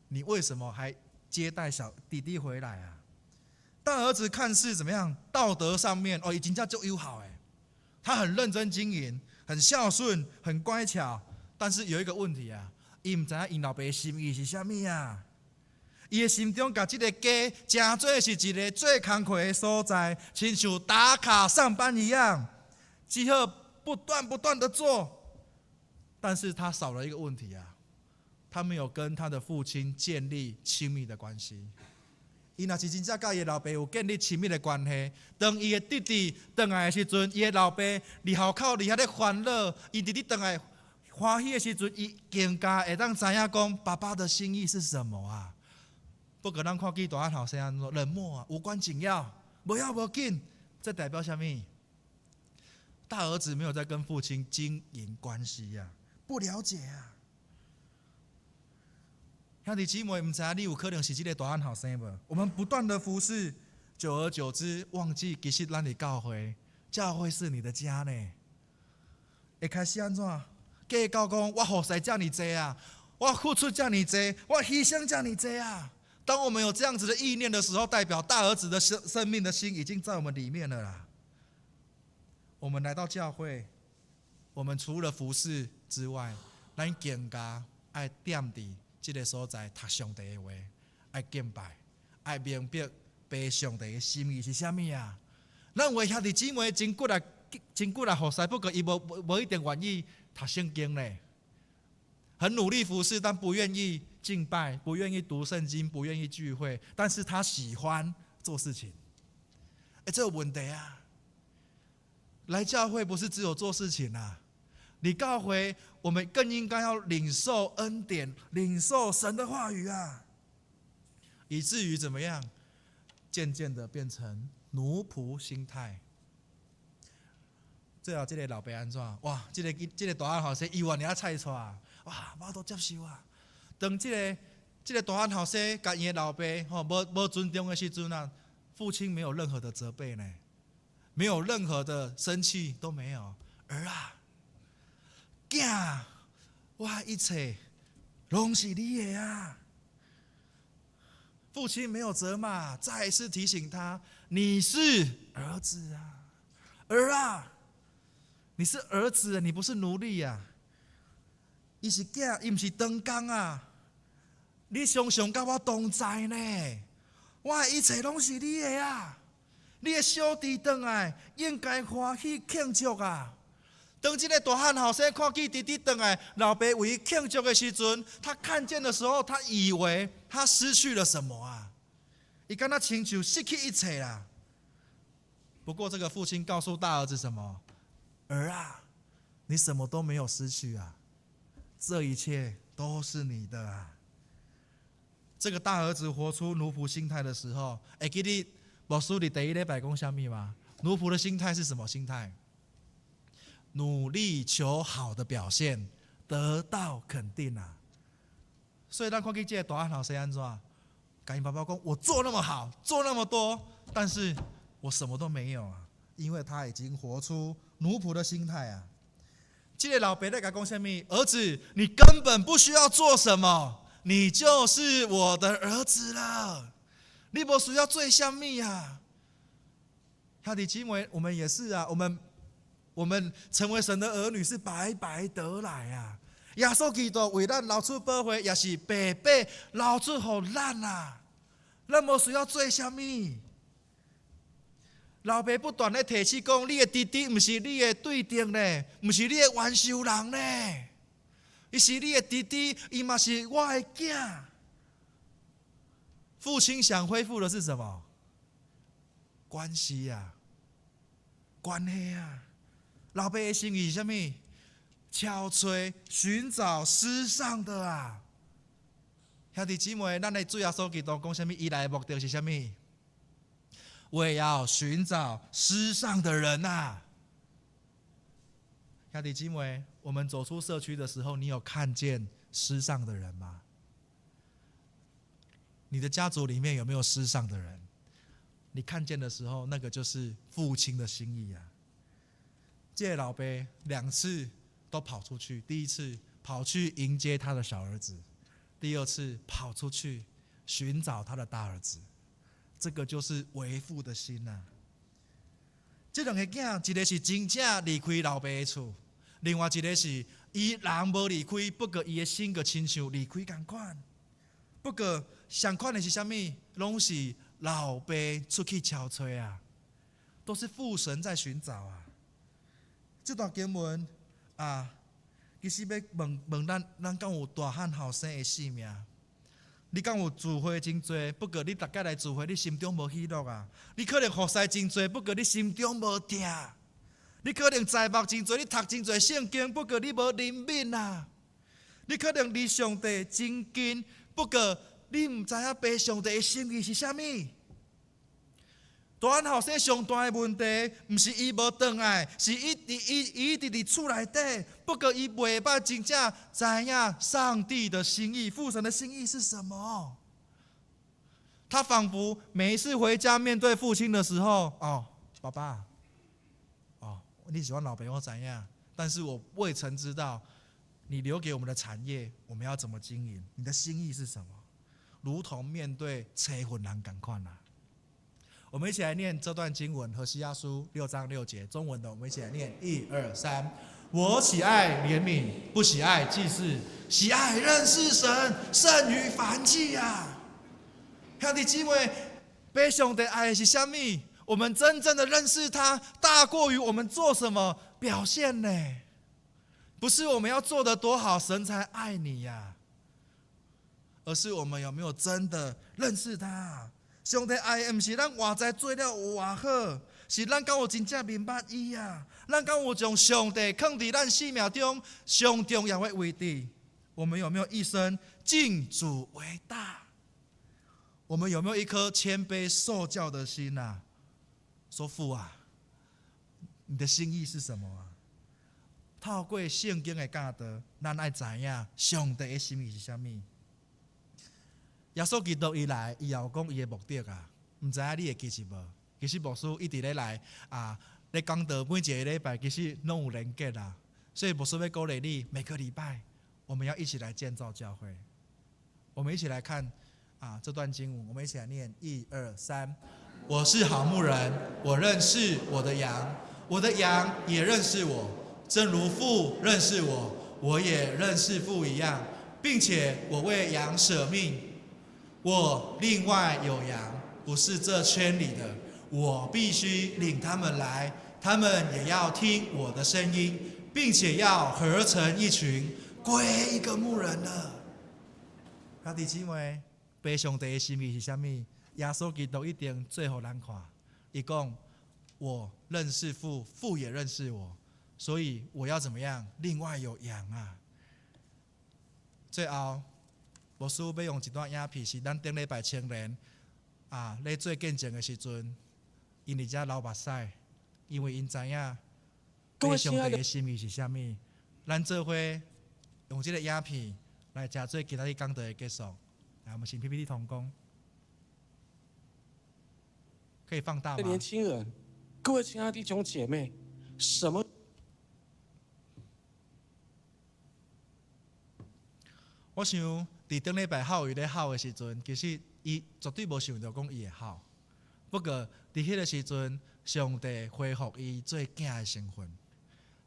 Speaker 5: 你為什麼還接待小弟弟回來啊？大兒子看似怎麼樣？道德上面哦，伊真正足友好哎，他很認真經營，很孝順，很乖巧。但是有一個問題啊，伊毋知影𪜶老爸心意是啥物啊？伊的心中共這个家誠做是一个做工課的所在，親像打卡上班一樣，只好不斷不斷的做。但是他少了一個問題啊。他沒有跟他的父親建立親密的關係。伊若是真正佮伊的老爸有建立親密的關係，當伊的弟弟轉來的時陣，伊的老爸佇鱟口佇遐咧歡樂，伊弟弟轉來歡喜的時陣，伊更加會當知影講爸爸的心意是什麼啊？不過咱看見大漢後生按怎冷漠啊，無關緊要，無要無緊，這代表啥物？大兒子沒有在跟父親經營關係呀，不了解啊。兄弟姊妹，毋知影你有可能是這个大漢後生無？我們不斷的服侍，久而久之，忘記其實咱佇教會，教會是你的家呢。會開始按怎？計較講我服侍遮爾濟啊，我付出遮爾濟，我犧牲遮爾濟啊。當我們有這樣子的意念的時候，代表大兒子的生命的心已經在我們裡面了啦。我們來到教會，我們除了服侍之外，咱更加愛踮佇這个所在讀上帝的話，愛敬拜，愛明白爸上帝的心意是啥物啊？咱有的兄弟姊妹真骨力，真骨力服侍，不過伊無無一定願意讀聖經咧。很努力服侍，但不願意敬拜，不願意讀聖經，不願意聚會，但是他喜歡做事情。欸，這有問題啊！來教會不是只有做事情啊！佇教會，我們更應該要領受恩典，領受神的話語啊，以至於怎麼樣，漸漸的變成奴僕心態。最後，這个老爸按怎？哇，這个大漢後生伊願意菜帶，哇，無法度接受啊！當這個大漢後生共伊的老爸吼無無尊重的時陣啊，父親沒有任何的責備呢，沒有任何的生氣都沒有。兒啊，囝，我一切攏是你的啊！父親沒有責罵，再一次提醒他：你是兒子啊，兒啊，你是兒子，你不是奴隸呀。伊是囝，伊毋是長工啊！你常常佮我同在呢，我的一切攏是你的啊！你的小弟轉來，應該歡喜慶祝啊！當這个大漢後生看見弟弟轉來，老爸為伊慶祝的時陣，他看見的時候，他以為他失去了什麼啊？伊敢若親像失去一切啦。不過這個父親告訴大兒子什麼？兒啊，你什麼都沒有失去啊，這一切都是你的啊。這個大兒子活出奴僕心態的時候，會記得牧師佇第一禮拜講啥物嗎？奴僕的心態是什麼心態？努力求好的表現，得到肯定啊！所以咱看見這個大漢後生按怎？共𪜶爸爸講：我做那麼好，做那麼多，但是我什麼都沒有啊！因為他已經活出奴僕的心態啊！這個老爸咧共講啥物？兒子，你根本不需要做什麼，你就是我的兒子了。你無需要做啥物啊？兄弟姊妹，我們也是啊，我們成為神的兒女是白白得來啊！耶穌基督為咱流出寶血，也是白白流出予咱啊！咱無需要做啥物。老爸不斷咧提醒講，你的弟弟毋是你的對等咧，毋是你的冤仇人咧，伊是你的弟弟，伊嘛是我的囝。父親想恢復的是什麼？關係啊，關係啊。老爸的心意是啥物？敲揣尋找失喪的啊！兄弟姊妹，咱的主耶穌基督講啥物？伊來的目的是啥物？為要尋找失喪的人啊！兄弟姊妹，我們走出社區的時候，你有看見失喪的人嗎？你的家族裡面有沒有失喪的人？你看見的時候，那個就是父親的心意啊！這個老爸兩次都跑出去，第一次跑去迎接他的小兒子，第二次跑出去尋找他的大兒子。這個就是為父的心啊！這兩個囝，一個是真正離開老爸的厝，另外一個是伊人無離開，不過伊的心閣親像離開仝款。不過相款的是啥物？攏是老爸出去敲揣啊，都是父神在尋找啊。這段經文啊，其實欲問問咱，咱敢有大漢後生的性命？你敢有聚會真濟，不過你逐擺來聚會，你心中無喜樂啊！你可能服侍真濟，不過你心中無疼。你可能在牧真濟，你讀真濟聖經，不過你無憐憫啊！你可能離上帝真近，不過你毋知影父上帝的心意是啥物。大漢後生上大的問題，毋是伊無轉來，是伊佇伊伊佇佇厝內底，不過伊袂捌真正知影上帝的心意，父神的心意是什麼？他仿佛每一次回家面對父親的時候，哦，爸爸，哦，你是阮老爸，我知影，但是我未曾知道你留給我們的產業，我們要怎麼經營？你的心意是什麼？如同面對揣份人仝款啊！我們一起來念這段經文，《何西阿書》6章6節，中文的，我們一起來念，一二三。我喜愛憐憫，不喜愛祭祀，喜愛認識神，勝於燔祭啊！兄弟姊妹，被上帝愛的是啥物？我們真正的認識他，大過於我們做什麼表現呢？不是我們要做得多好，神才愛你呀，而是我們有沒有真的認識他？上帝愛的毋是咱外在做了有偌好，是咱敢有真正明白伊啊？咱敢有將上帝囥佇咱生命中上重要的位置？我們有沒有一生敬主為大？我們有沒有一顆謙卑受教的心啊？說父啊，你的心意是什麼啊？透過聖經的教導，咱愛知影上帝的心意是啥物。耶穌基督伊來，伊也有講伊的目的啊，毋知影你會記得無？其實牧師一直咧來啊，咧講道每一个禮拜，其實攏有連結啦。所以牧師欲鼓勵你，每個禮拜我們要一起來建造教會。我們一起來看啊這段經文，我們一起來念：一二三。我是好牧人，我認識我的羊，我的羊也認識我，正如父認識我，我也認識父一樣，並且我為羊捨命。我另外有羊，不是這圈裡的，我必須領他們來，他們也要聽我的聲音，並且要合成一群，歸一個牧人了。兄弟姊妹，父上帝的心意是啥物？耶穌基督一定做予咱看。伊講：我認識父，父也認識我，所以我要怎麼樣？另外有羊啊。最後，牧師欲用一段影片，是咱頂禮拜青年啊，啊，咧做見證的時陣，𪜶佇遮流目屎，因為𪜶知影上帝的心意是啥物。咱做伙用這個影片來成做今仔日講道的結束。來，我們請 PPT 同工，可以放大嗎？
Speaker 6: 年輕人，各位親愛的弟兄姐妹，什麼？
Speaker 5: 我想，佇頂禮拜孝瑜咧吼的時陣，其實伊絕對無想著講伊會吼。不過，佇彼個時陣，上帝恢復伊做囝的身份，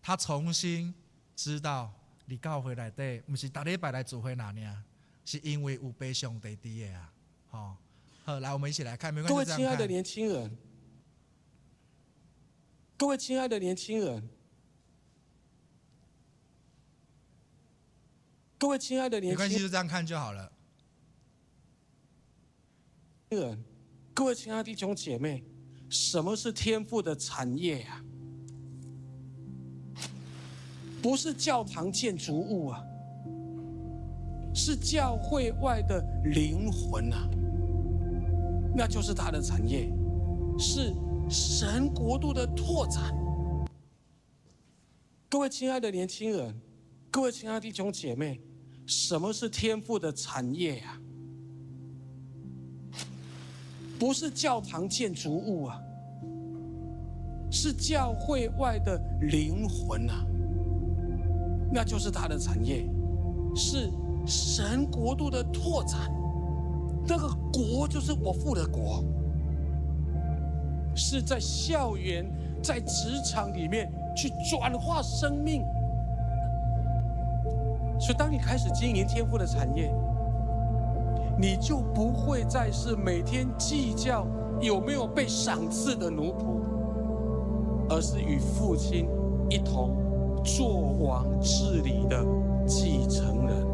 Speaker 5: 他重新知道佇教會內底，毋是逐禮拜來聚會爾爾，是因為有父上帝佇的啊。吼，好，來，我們一起來看，沒關係。
Speaker 6: 各位親愛的年輕人，各位親愛的年輕人。各位親愛的年輕人，
Speaker 5: 沒關係，就這樣看就好了。
Speaker 6: 人，各位親愛的弟兄姐妹，什麼是天父的產業啊？不是教堂建築物啊，是教會外的靈魂啊，那就是他的產業，是神國度的拓展。各位親愛的年輕人，各位親愛的弟兄姐妹，什麼是天父的產業啊？不是教堂建築物啊，是教會外的靈魂啊，那就是他的產業，是神國度的拓展。那個國就是我父的國，是在校園、在職場裡面去轉化生命。所以，當你開始經營天父的產業，你就不會再是每天計較有沒有被賞賜的奴僕，而是與父親一同作王治理的繼承人。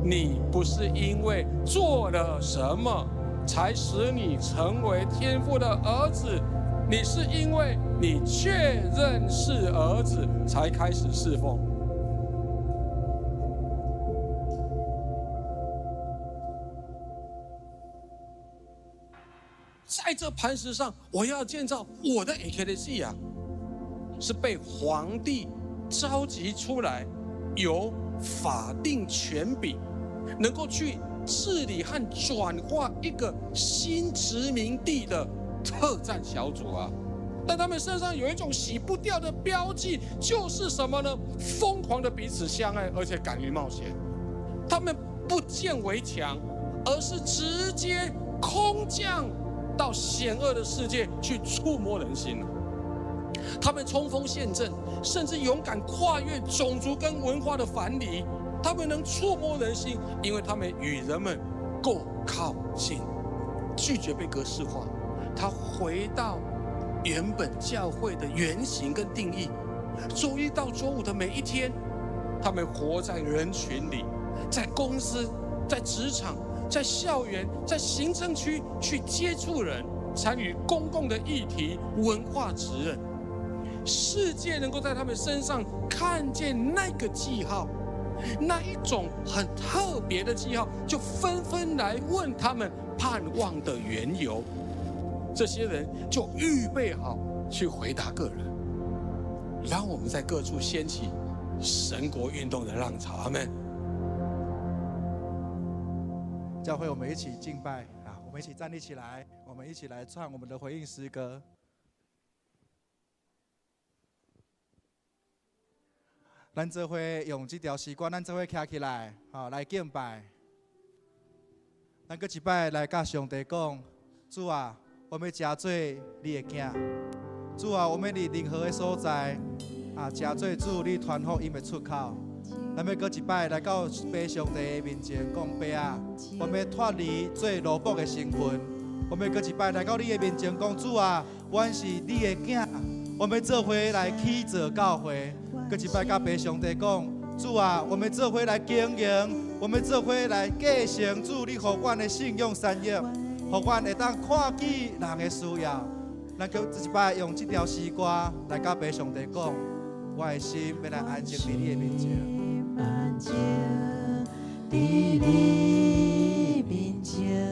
Speaker 6: 你不是因為做了什麼才使你成為天父的兒子，你是因為你確認是兒子，才開始侍奉。在這磐石上，我要建造我的 ekklesia，是被皇帝召集出來，有法定權柄，能夠去治理和轉化一個新殖民地的特戰小組啊！但他們身上有一種洗不掉的標記，就是什麼呢？瘋狂的彼此相愛，而且敢於冒險。他們不建圍牆，而是直接空降到險惡的世界去觸摸人心。他們衝鋒陷陣，甚至勇敢跨越種族跟文化的藩籬。他們能觸摸人心，因為他們與人們夠靠近，拒絕被格式化。他回到原本教會的原型跟定義。週一到週五的每一天，他們活在人群裡，在公司、在職場、在校園、在行政區去接觸人，參與公共的議題、文化責任。世界能夠在他們身上看見那個記號，那一種很特別的記號，就紛紛來問他們盼望的緣由。這些人就預備好去回答個人。讓我們在各處掀起神國運動的浪潮。阿們。
Speaker 5: 教會，我們一起敬拜啊！我們一起站立起來，我們一起來唱我們的回應詩歌。咱做伙用這條詩歌，咱做伙徛起來，吼來敬拜。咱閣一擺來佮上帝講：主啊，我欲成做你的囝。主啊，我欲佇任何的所在，啊，成做主你傳福音的出口。咱欲閣一擺來到父上帝的面前，講爸啊，我欲脫離做奴僕的身份。我欲閣一擺來到你的面前，講主啊，阮是你的囝，我欲做伙來起造教會。閣一擺佮父上帝講，主啊，我欲做伙來經營，我欲做伙來繼承主你予阮的信仰產業，予阮會當看見人的需要。咱閣這一擺用這條詩歌來佮父上帝講，我的心欲來安靜佇你的面前。
Speaker 4: 安靜佇你面前，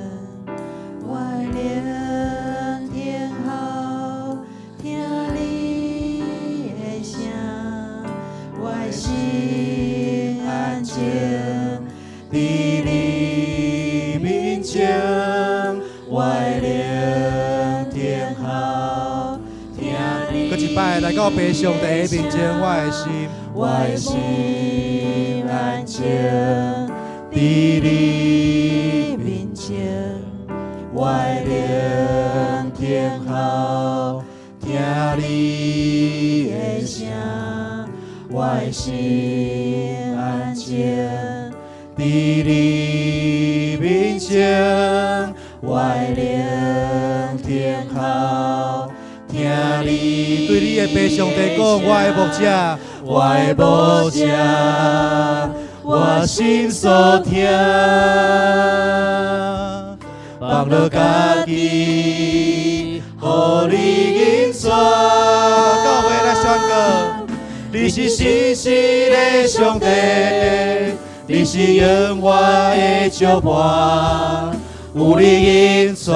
Speaker 4: 我的靈聽候聽你的聲，我的心安靜佇你面前，我的靈聽候聽你。
Speaker 5: 閣一擺來到父上帝的面前，我的心，
Speaker 4: 我的心安靜佇你面前，我的靈聽候聽你的聲，我的心安靜佇你面前，我的靈聽候聽你。
Speaker 5: 對你的父上帝講，我的牧者，
Speaker 4: 我的牧者，我心所疼，放落家己，予你引帶。
Speaker 5: 教會來宣告，你是信實的上帝，你是永遠的石磐，有你引帶，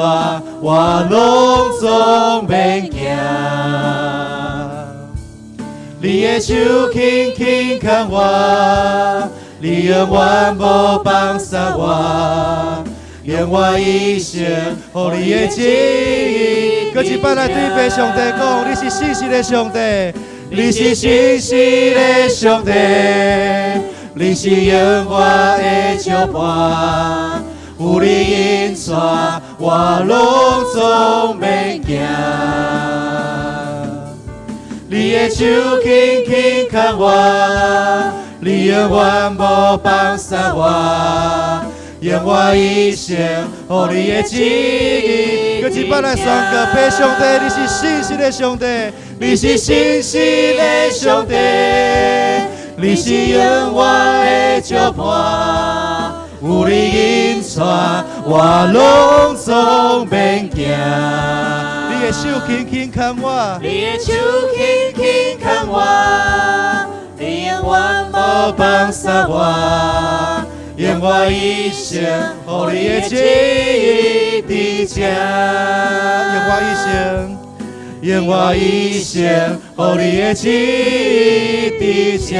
Speaker 5: 我攏總免驚。你的手輕輕牽我，你永遠無放捨我，用我一生予你的旨意。閣一擺來對父上帝講，你是信實的上帝，你是信實的上帝，你是永遠的石磐，有你引帶，我攏總免驚。你的手輕輕牽我，你永遠無放捨我，用我一生予你的旨意。閣一擺來宣告，父上帝，你是信實的上帝，你是信實的上帝，你是永遠的石磐，有你引帶，我攏總免驚。你的手輕輕牽我，
Speaker 3: 你的手輕輕牽我，你永遠無
Speaker 5: 無放捨我，用我一生予你的旨意佇這，用我一生，用我一生予你的旨意佇這。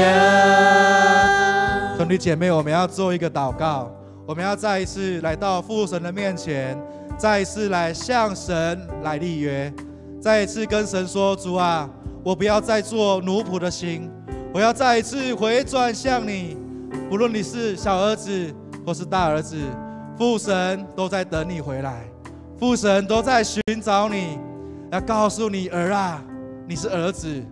Speaker 5: 兄弟姐妹，我們要做一個禱告，我們要再一次來到父神的面前，再一次來向神來立約，再一次跟神說：主啊，我不要再做奴僕的心，我要再一次回轉向你。不論你是小兒子或是大兒子，父神都在等你回來，父神都在尋找你，要告訴你兒啊，你是兒子，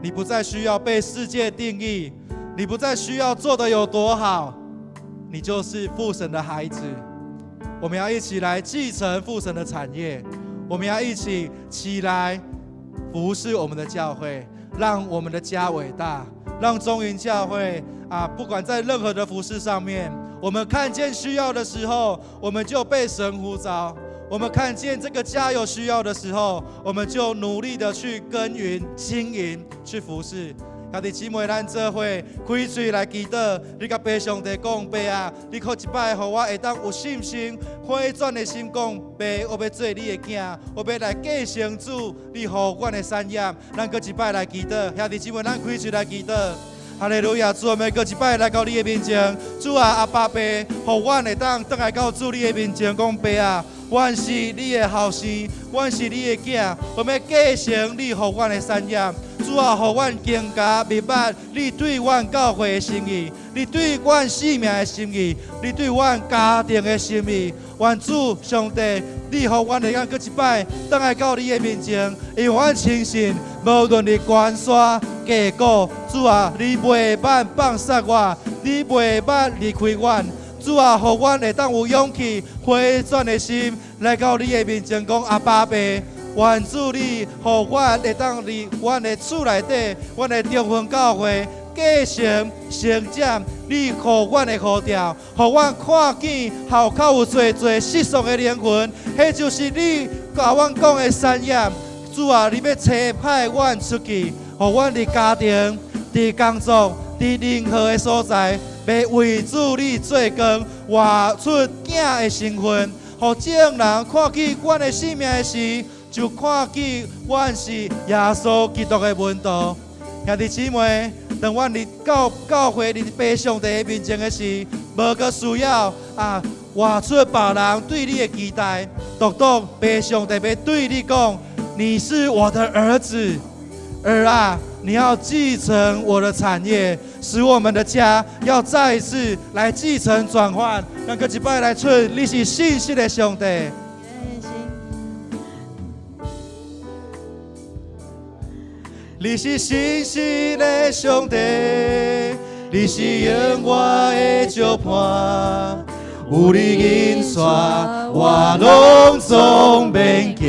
Speaker 5: 你不再需要被世界定義，你不再需要做得有多好，你就是父神的孩子。我們要一起來繼承父神的產業，我們要一起起來服侍我們的教會，讓我們的家偉大，讓中雲教會啊，不管在任何的服侍上面，我們看見需要的時候，我們就被神呼召；我們看見這個家有需要的時候，我們就努力的去耕耘、經營、去服侍。兄弟姊妹，咱做伙開喙來祈禱，你佮父上帝講，爸啊，你閣一擺，予我會當有信心、回轉的心，講，爸，我欲做你的囝，我欲來繼承主，你予阮的產業。咱閣一擺來祈禱，兄弟姊妹，咱開喙來祈禱。哈利路亞！主，我們閣一擺來到你的面前。主啊，阿爸爸，予阮會當轉來到主你的面前，講爸啊，阮是你的後生，阮是你的囝，我欲繼承你予阮的產業。主啊，予阮更加明白你對阮教會的心意，你對阮性命的心意，你對阮家庭的心意。願主上帝，你予阮會當閣一擺轉來到你的面前，因為阮相信，無論佇懸山低谷，主啊，你袂捌放捨我，你袂捌離開阮。主啊，予阮會當有勇氣回轉的心來到你的面前，講阿爸爸。願主你，予阮會當佇阮的厝內底，阮的中雲教會繼承成長，你予阮的呼召，予阮看見後口有濟濟失喪的靈魂，彼就是你共阮講的產業。主啊，你欲差派阮出去，予阮佇家庭、佇工作、佇任何的所在，欲為主你做光，活出囝的身份，予眾人看見阮的生命的時，就看見阮是耶穌基督的門徒。兄弟姊妹，當阮佇教教會佇父上帝的面前的時，無閣需要啊活出別人對你的期待，獨獨父上帝欲對你講：你是我的兒子，兒啊，你要繼承我的產業，使我們的家要再一次來繼承轉換。咱閣一擺來唱，你是信實的上帝。你是信實的上帝，你是永遠的石伴，有你引帶，我攏總免驚。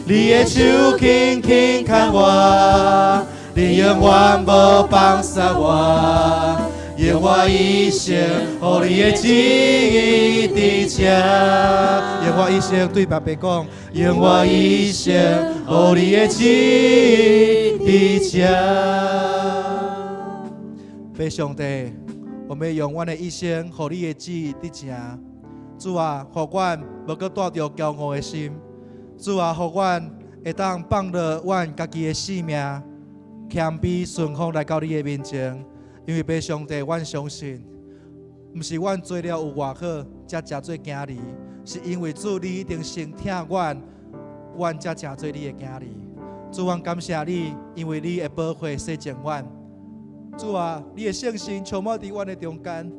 Speaker 5: 你的手輕輕牽我，你永遠無放捨我，用我一生予你的旨意佇這。用我一生對爸爸講，用我一生予你的旨意佇這。父上帝，我們用阮的一生予你的旨意佇這。主啊，予阮無閣帶著驕傲的心。主啊，予阮會當放落阮家己的性命，謙卑順服來到你的面前。因為父上帝，阮相信，毋是阮做了有偌好，才成做囝兒，是因為主你一定先疼阮，阮才成做你的囝兒。主，阮感謝你，因為你的寶血洗淨阮。主啊，你的聖神充滿佇阮的中間，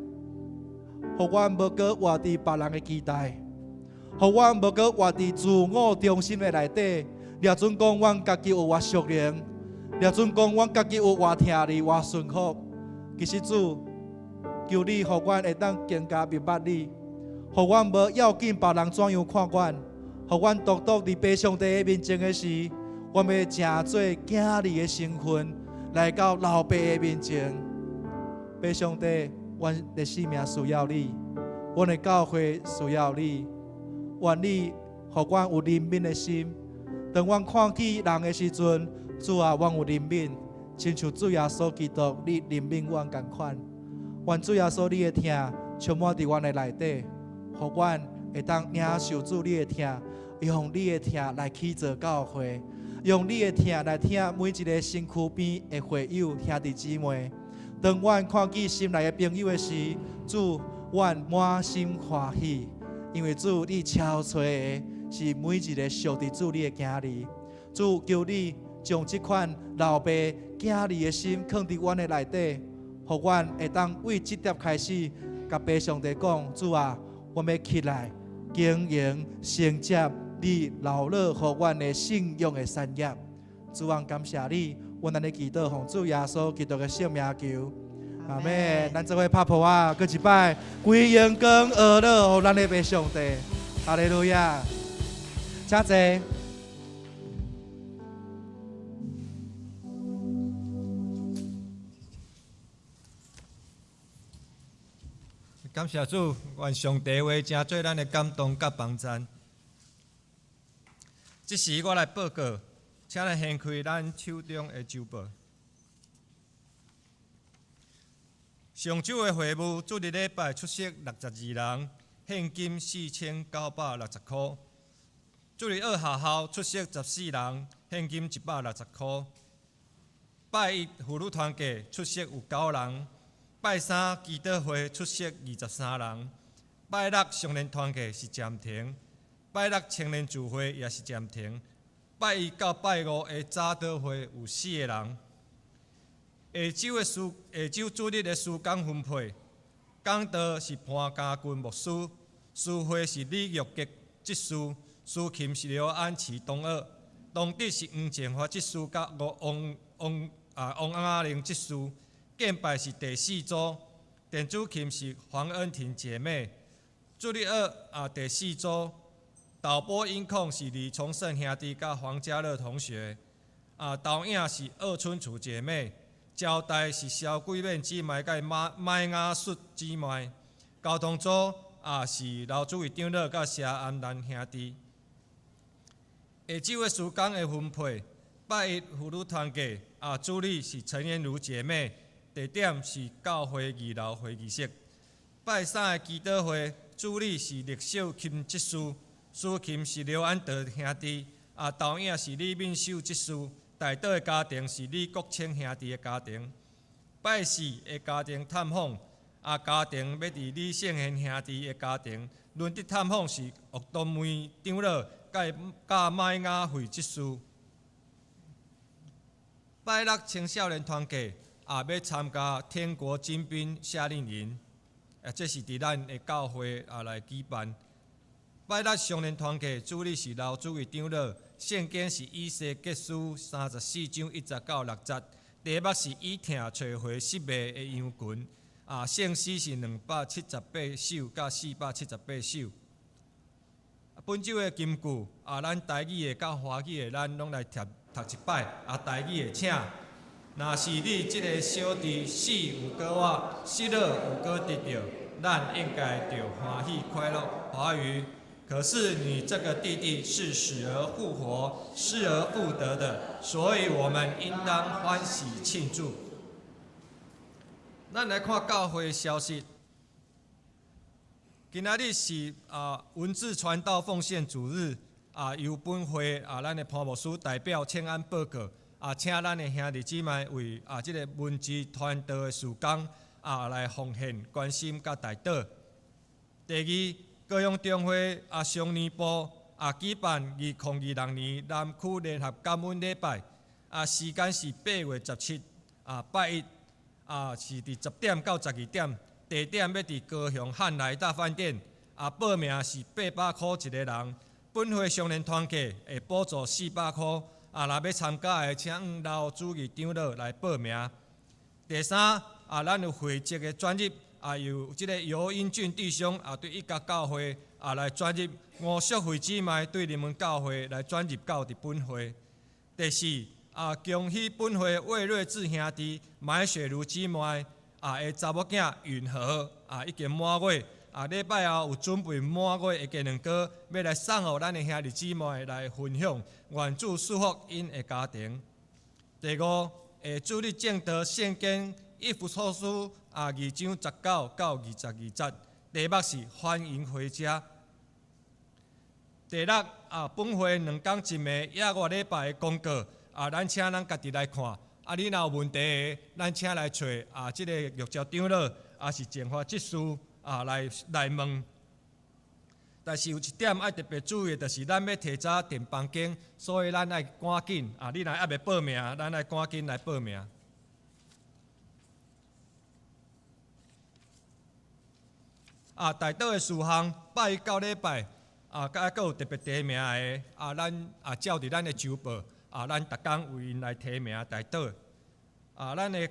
Speaker 5: 予阮無閣活佇別人的期待，予阮無閣活佇自我中心的內底。掠準講阮家己有偌屬靈，掠準講阮家己有偌疼你、偌順服。其實主，求你予阮會當更加明白你，予阮無要緊別人怎樣看阮，予阮獨獨佇父上帝的面前的時，阮欲成做囝兒的身份來到老爸的面前。父上帝，阮的生命需要你，阮的教會需要你，願你予阮有憐憫的心。當阮看見人的時陣，主啊，阮有憐憫，親像主耶穌基督，你憐憫阮仝款。願主耶穌你的疼充滿佇阮的內底，予阮會當領受主你的疼，用你的疼來起造教會，用你的疼來疼每一个身軀邊的會友兄弟姊妹。當阮看見心內的朋友的時，主，阮滿心歡喜，因為主你超揣的是每一个屬佇主你的囝兒。主，求你將這款老爸囝兒的心囥佇阮的內底，予阮會當為這粒開始，共父上帝講：主啊，我欲起來經營承接你留落予阮的信仰的產業。主啊，感謝你，阮按呢祈禱奉主耶穌基督的聖名求，阿們。咱做伙拍噗仔，閣一擺，歸榮光呵咾予咱的父上帝，哈利路亞，請坐。
Speaker 1: 感謝主，願上帝話成做咱的感動佮幫贊。這時我來報告，請咱掀開咱手中的週報。上週的會務，主日禮拜出席62人，獻金4960箍。主日學學校出席14人，獻金160箍。拜一婦女團契出席有九人，拜三祈禱會出席23人，拜六少年團契是暫停，拜六青年聚會也是暫停。拜一到拜五的早禱會有四個人。下週的事，下週主日的事工分配，講道是潘家軍牧師，司會是李玉杰執事，司琴是劉安琪同學，當日是黃建華執事佮王王啊王阿玲執事，敬拜是第四組，電子琴是黃恩婷姐妹，主日學啊第四組，導播音控是李崇勝兄弟佮黃家樂同學，啊導影是鄂春楚姐妹。招待是蕭桂敏姊妹佮馬麥雅淑姊妹，交通組啊是劉主委長老佮謝安蘭兄弟。下晝的時間的分配，拜一婦女團契，主理是陳燕如姐妹，地點是教會二樓會議室。拜三的祈禱會，主理是陸秀琴執事，司琴是劉安德兄弟，投影是李敏秀執事，代禱的家庭是李國清兄弟的家庭。拜四的家庭探訪，家庭欲佇李勝賢兄弟的家庭，輪值探訪是岳東梅長老佮麥雅惠執事。拜六青少年團契欲參加天國精兵夏令營，這是佇咱的教會來舉辦。拜六少年團契主理是劉主義長老，聖經是以西結書34章1節到6節，題目是以疼揣回失迷的羊群。聖詩是278首佮478首。本週的金句，咱台語的佮華語的，咱攏來讀讀一擺。台語的請。若是你這个小弟死有閣活，失落有閣得著，咱應該著歡喜快樂。華語。可是你這個弟弟是死而復活、失而復得的，所以我們應當歡喜慶祝。咱來看教會消息。今仔日是文字傳道奉獻主日，由本會咱的潘牧師代表請安報告，請咱的兄弟姊妹為這个文字傳道的事工來奉獻、關心佮代禱。第二，高雄中會上年部舉辦2026年南區聯合感恩禮拜，時間是8月17拜一，是佇10點到12點，地點欲佇高雄漢來大飯店，報名是800箍一个人，本會少年團契會補助400箍，若欲參加的，請劉主義長老來報名。第三，咱有會籍的轉入，由這个尤英俊弟兄對一家教會來轉入，吳淑惠姊妹對你們教會來轉入到佇本會。第四，恭喜本會魏瑞智兄弟、馬雪如姊妹的查某囝允和已經滿月，禮拜後有準備滿月的雞卵糕，欲來送予咱的兄弟姊妹來分享，願主祝福𪜶的家庭。第五，主日證道聖經以弗所書2章19到22節，題目是歡迎回家。第六，本會兩工一暝野外禮拜的廣告，咱請咱家己來看。你若有問題的，咱請來揣這个玉照長老，抑是前華執事來問。但是有一點愛特別注意，就是咱欲提早訂房間，所以咱愛趕緊。你若猶未報名，咱愛趕緊來報名。代禱的事項，拜一到禮拜，佮閣有特別提名的，咱照佇咱的週報，咱逐工為𪜶來提名代禱。咱的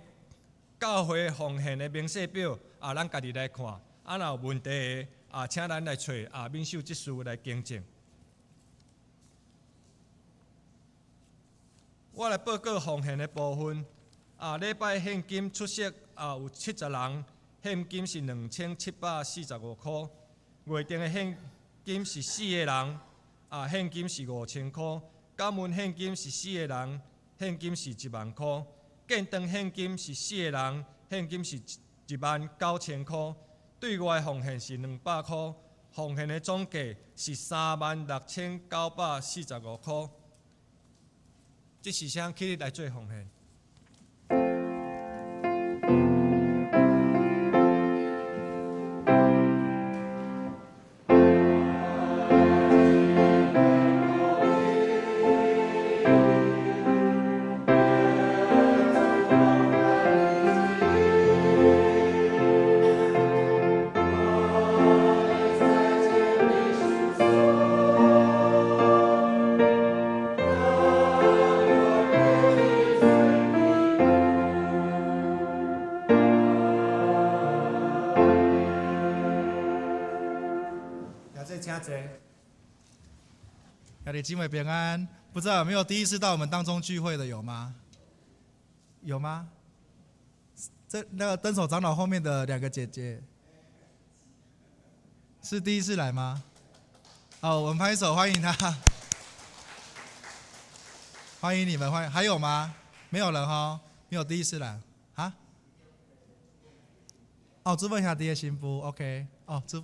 Speaker 1: 教會奉獻的明細表，咱家己來看。若有問題的，請咱來揣敏秀執事來更正。我來報告奉獻的部分。禮拜獻金出席有70人，獻金是2745箍。月定的獻金是四个人，獻金是5000箍。感恩獻金是四个人，獻金是1萬箍。建堂獻金是四个人，獻金是1萬9千箍。對外奉獻是200箍，奉獻的總計是36,945箍。這時請起立來做奉獻。請坐。
Speaker 5: 兄弟姊妹平安，不知道有沒有第一次到我們當中聚會的有嗎？有嗎？這那個登手長老後面的兩個姐姐，是第一次來嗎？好，我們拍手歡迎她。歡迎你們，歡迎，還有嗎？沒有了哈，沒有第一次來啊？哦，朱鳳兄弟的新婦，OK，哦，朱。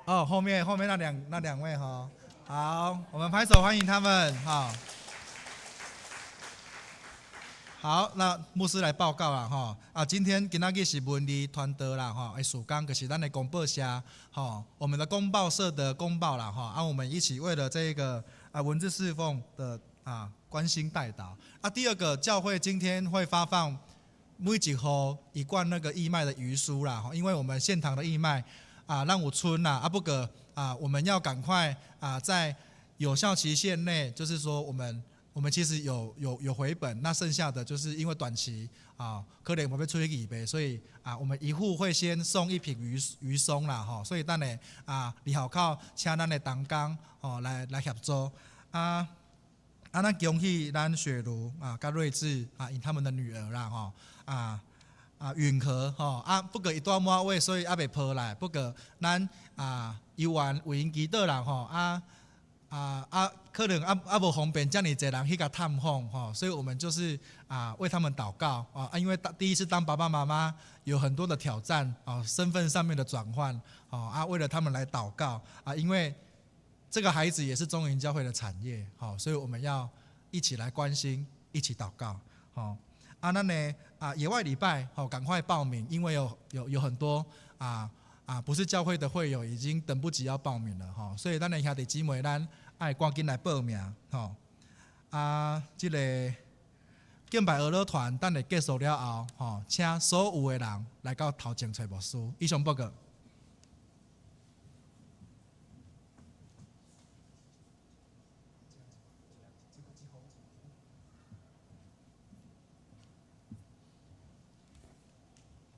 Speaker 5: 哦，後面那兩位哈，好，我們拍手歡迎他們，好。好，那牧師來報告啦，吼啊，今天今仔日是文字傳道啦，吼，的事工就是咱的公報社，吼，我們的公報社的公報啦，吼，啊，我們一起為了這個啊文字侍奉的啊關心代禱。啊，第二個教會今天會發放每一戶一罐那個義賣的魚酥啦，吼，因為我們獻堂的義賣啊，讓有剩啦，啊不過啊，我們要趕快啊，在有效期限內，就是說我們。我們其實有回本，那剩下的就是因為短期啊，可能我們出去預備，所以啊，我們一戶會先送一瓶魚鬆啦，吼，所以等下啊，二號口請咱的同工哦來協助啊啊，咱恭喜咱雪茹啊，佮睿智啊，𪜶他們的女兒啦，吼啊啊允和吼啊，不過伊拄滿月，所以猶未抱來，不過咱啊猶原為𪜶祈禱啦，吼啊。啊啊，可能啊啊無方便遮爾濟人去共探訪吼，所以我們就是啊為他們禱告啊，因為當第一次當爸爸媽媽有很多的挑戰啊，身份上面的轉換啊，為了他們來禱告啊，因為這個孩子也是中雲教會的產業，好，所以我們要一起來關心，一起禱告，好啊，那呢啊野外禮拜好，趕快報名，因為有很多啊。啊，不是教會的會友已經等不及要報名了吼，所以咱的兄弟姊妹，咱愛趕緊來報名吼。啊，這個敬拜俄樂團等下結束了後，吼，請所有的人來到頭前揣牧師。以上報告。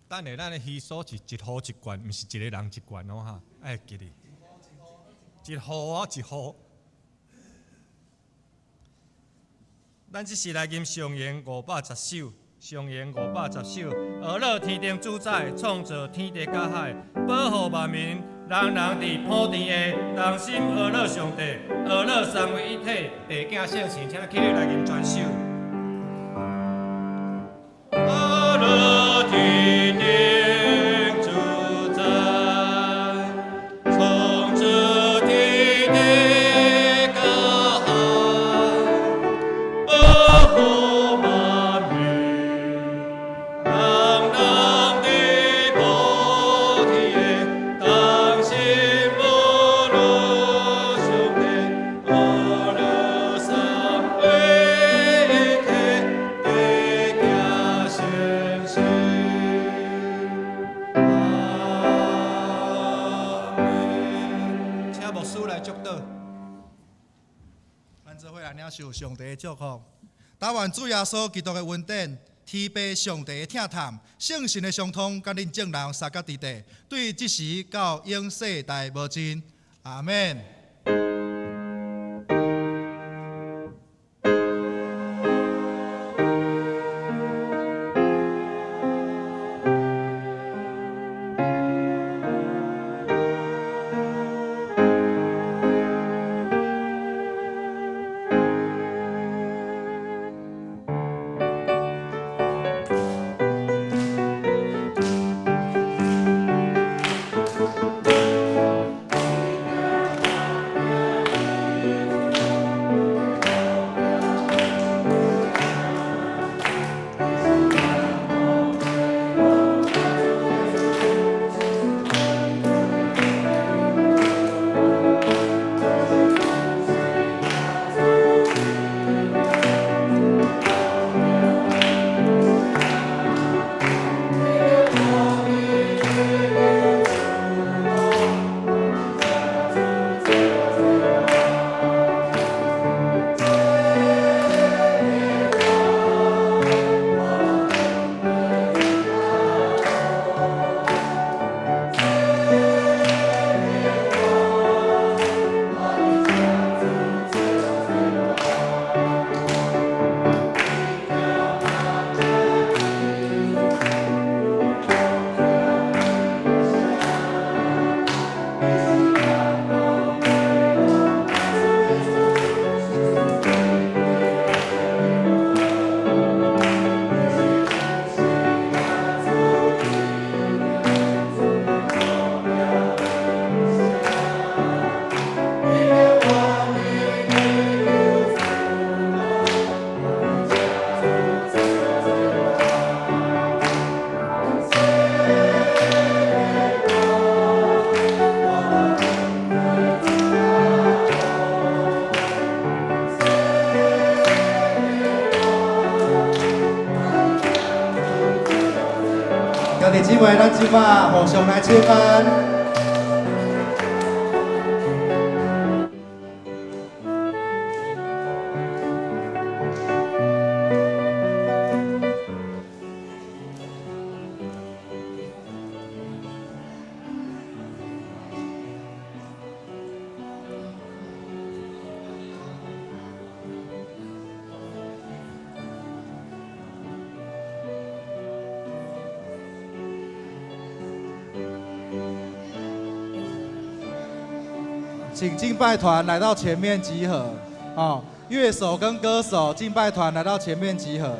Speaker 1: 等下，咱的魚酥是一戶一罐，毋是一个人一罐哦哈，愛記得。一戶啊，一戶。咱這時來吟上弦510首，上弦510首。呵咾天頂主宰，創造天地佮海，保護萬民，人人佇普天下同心呵咾上帝，呵咾三位一體，地囝聖神，請咱起立來吟全首。呵咾天頂主宰，創造天地佮海，保護萬民，人人佇普天下同心呵咾上帝，呵咾三位一體，地囝聖神。阿們。請牧師來祝禱。
Speaker 5: 咱做伙來領受上帝的祝福。但願主耶穌基督的恩典、天父上帝的疼痛、聖神的相通，佮恁眾人相佮佇底，對這時到永世代無盡。阿們。
Speaker 1: 阿
Speaker 5: 妹，咱這擺互相來請安。請敬拜團來到前面集合，哦，樂手跟歌手敬拜團來到前面集合。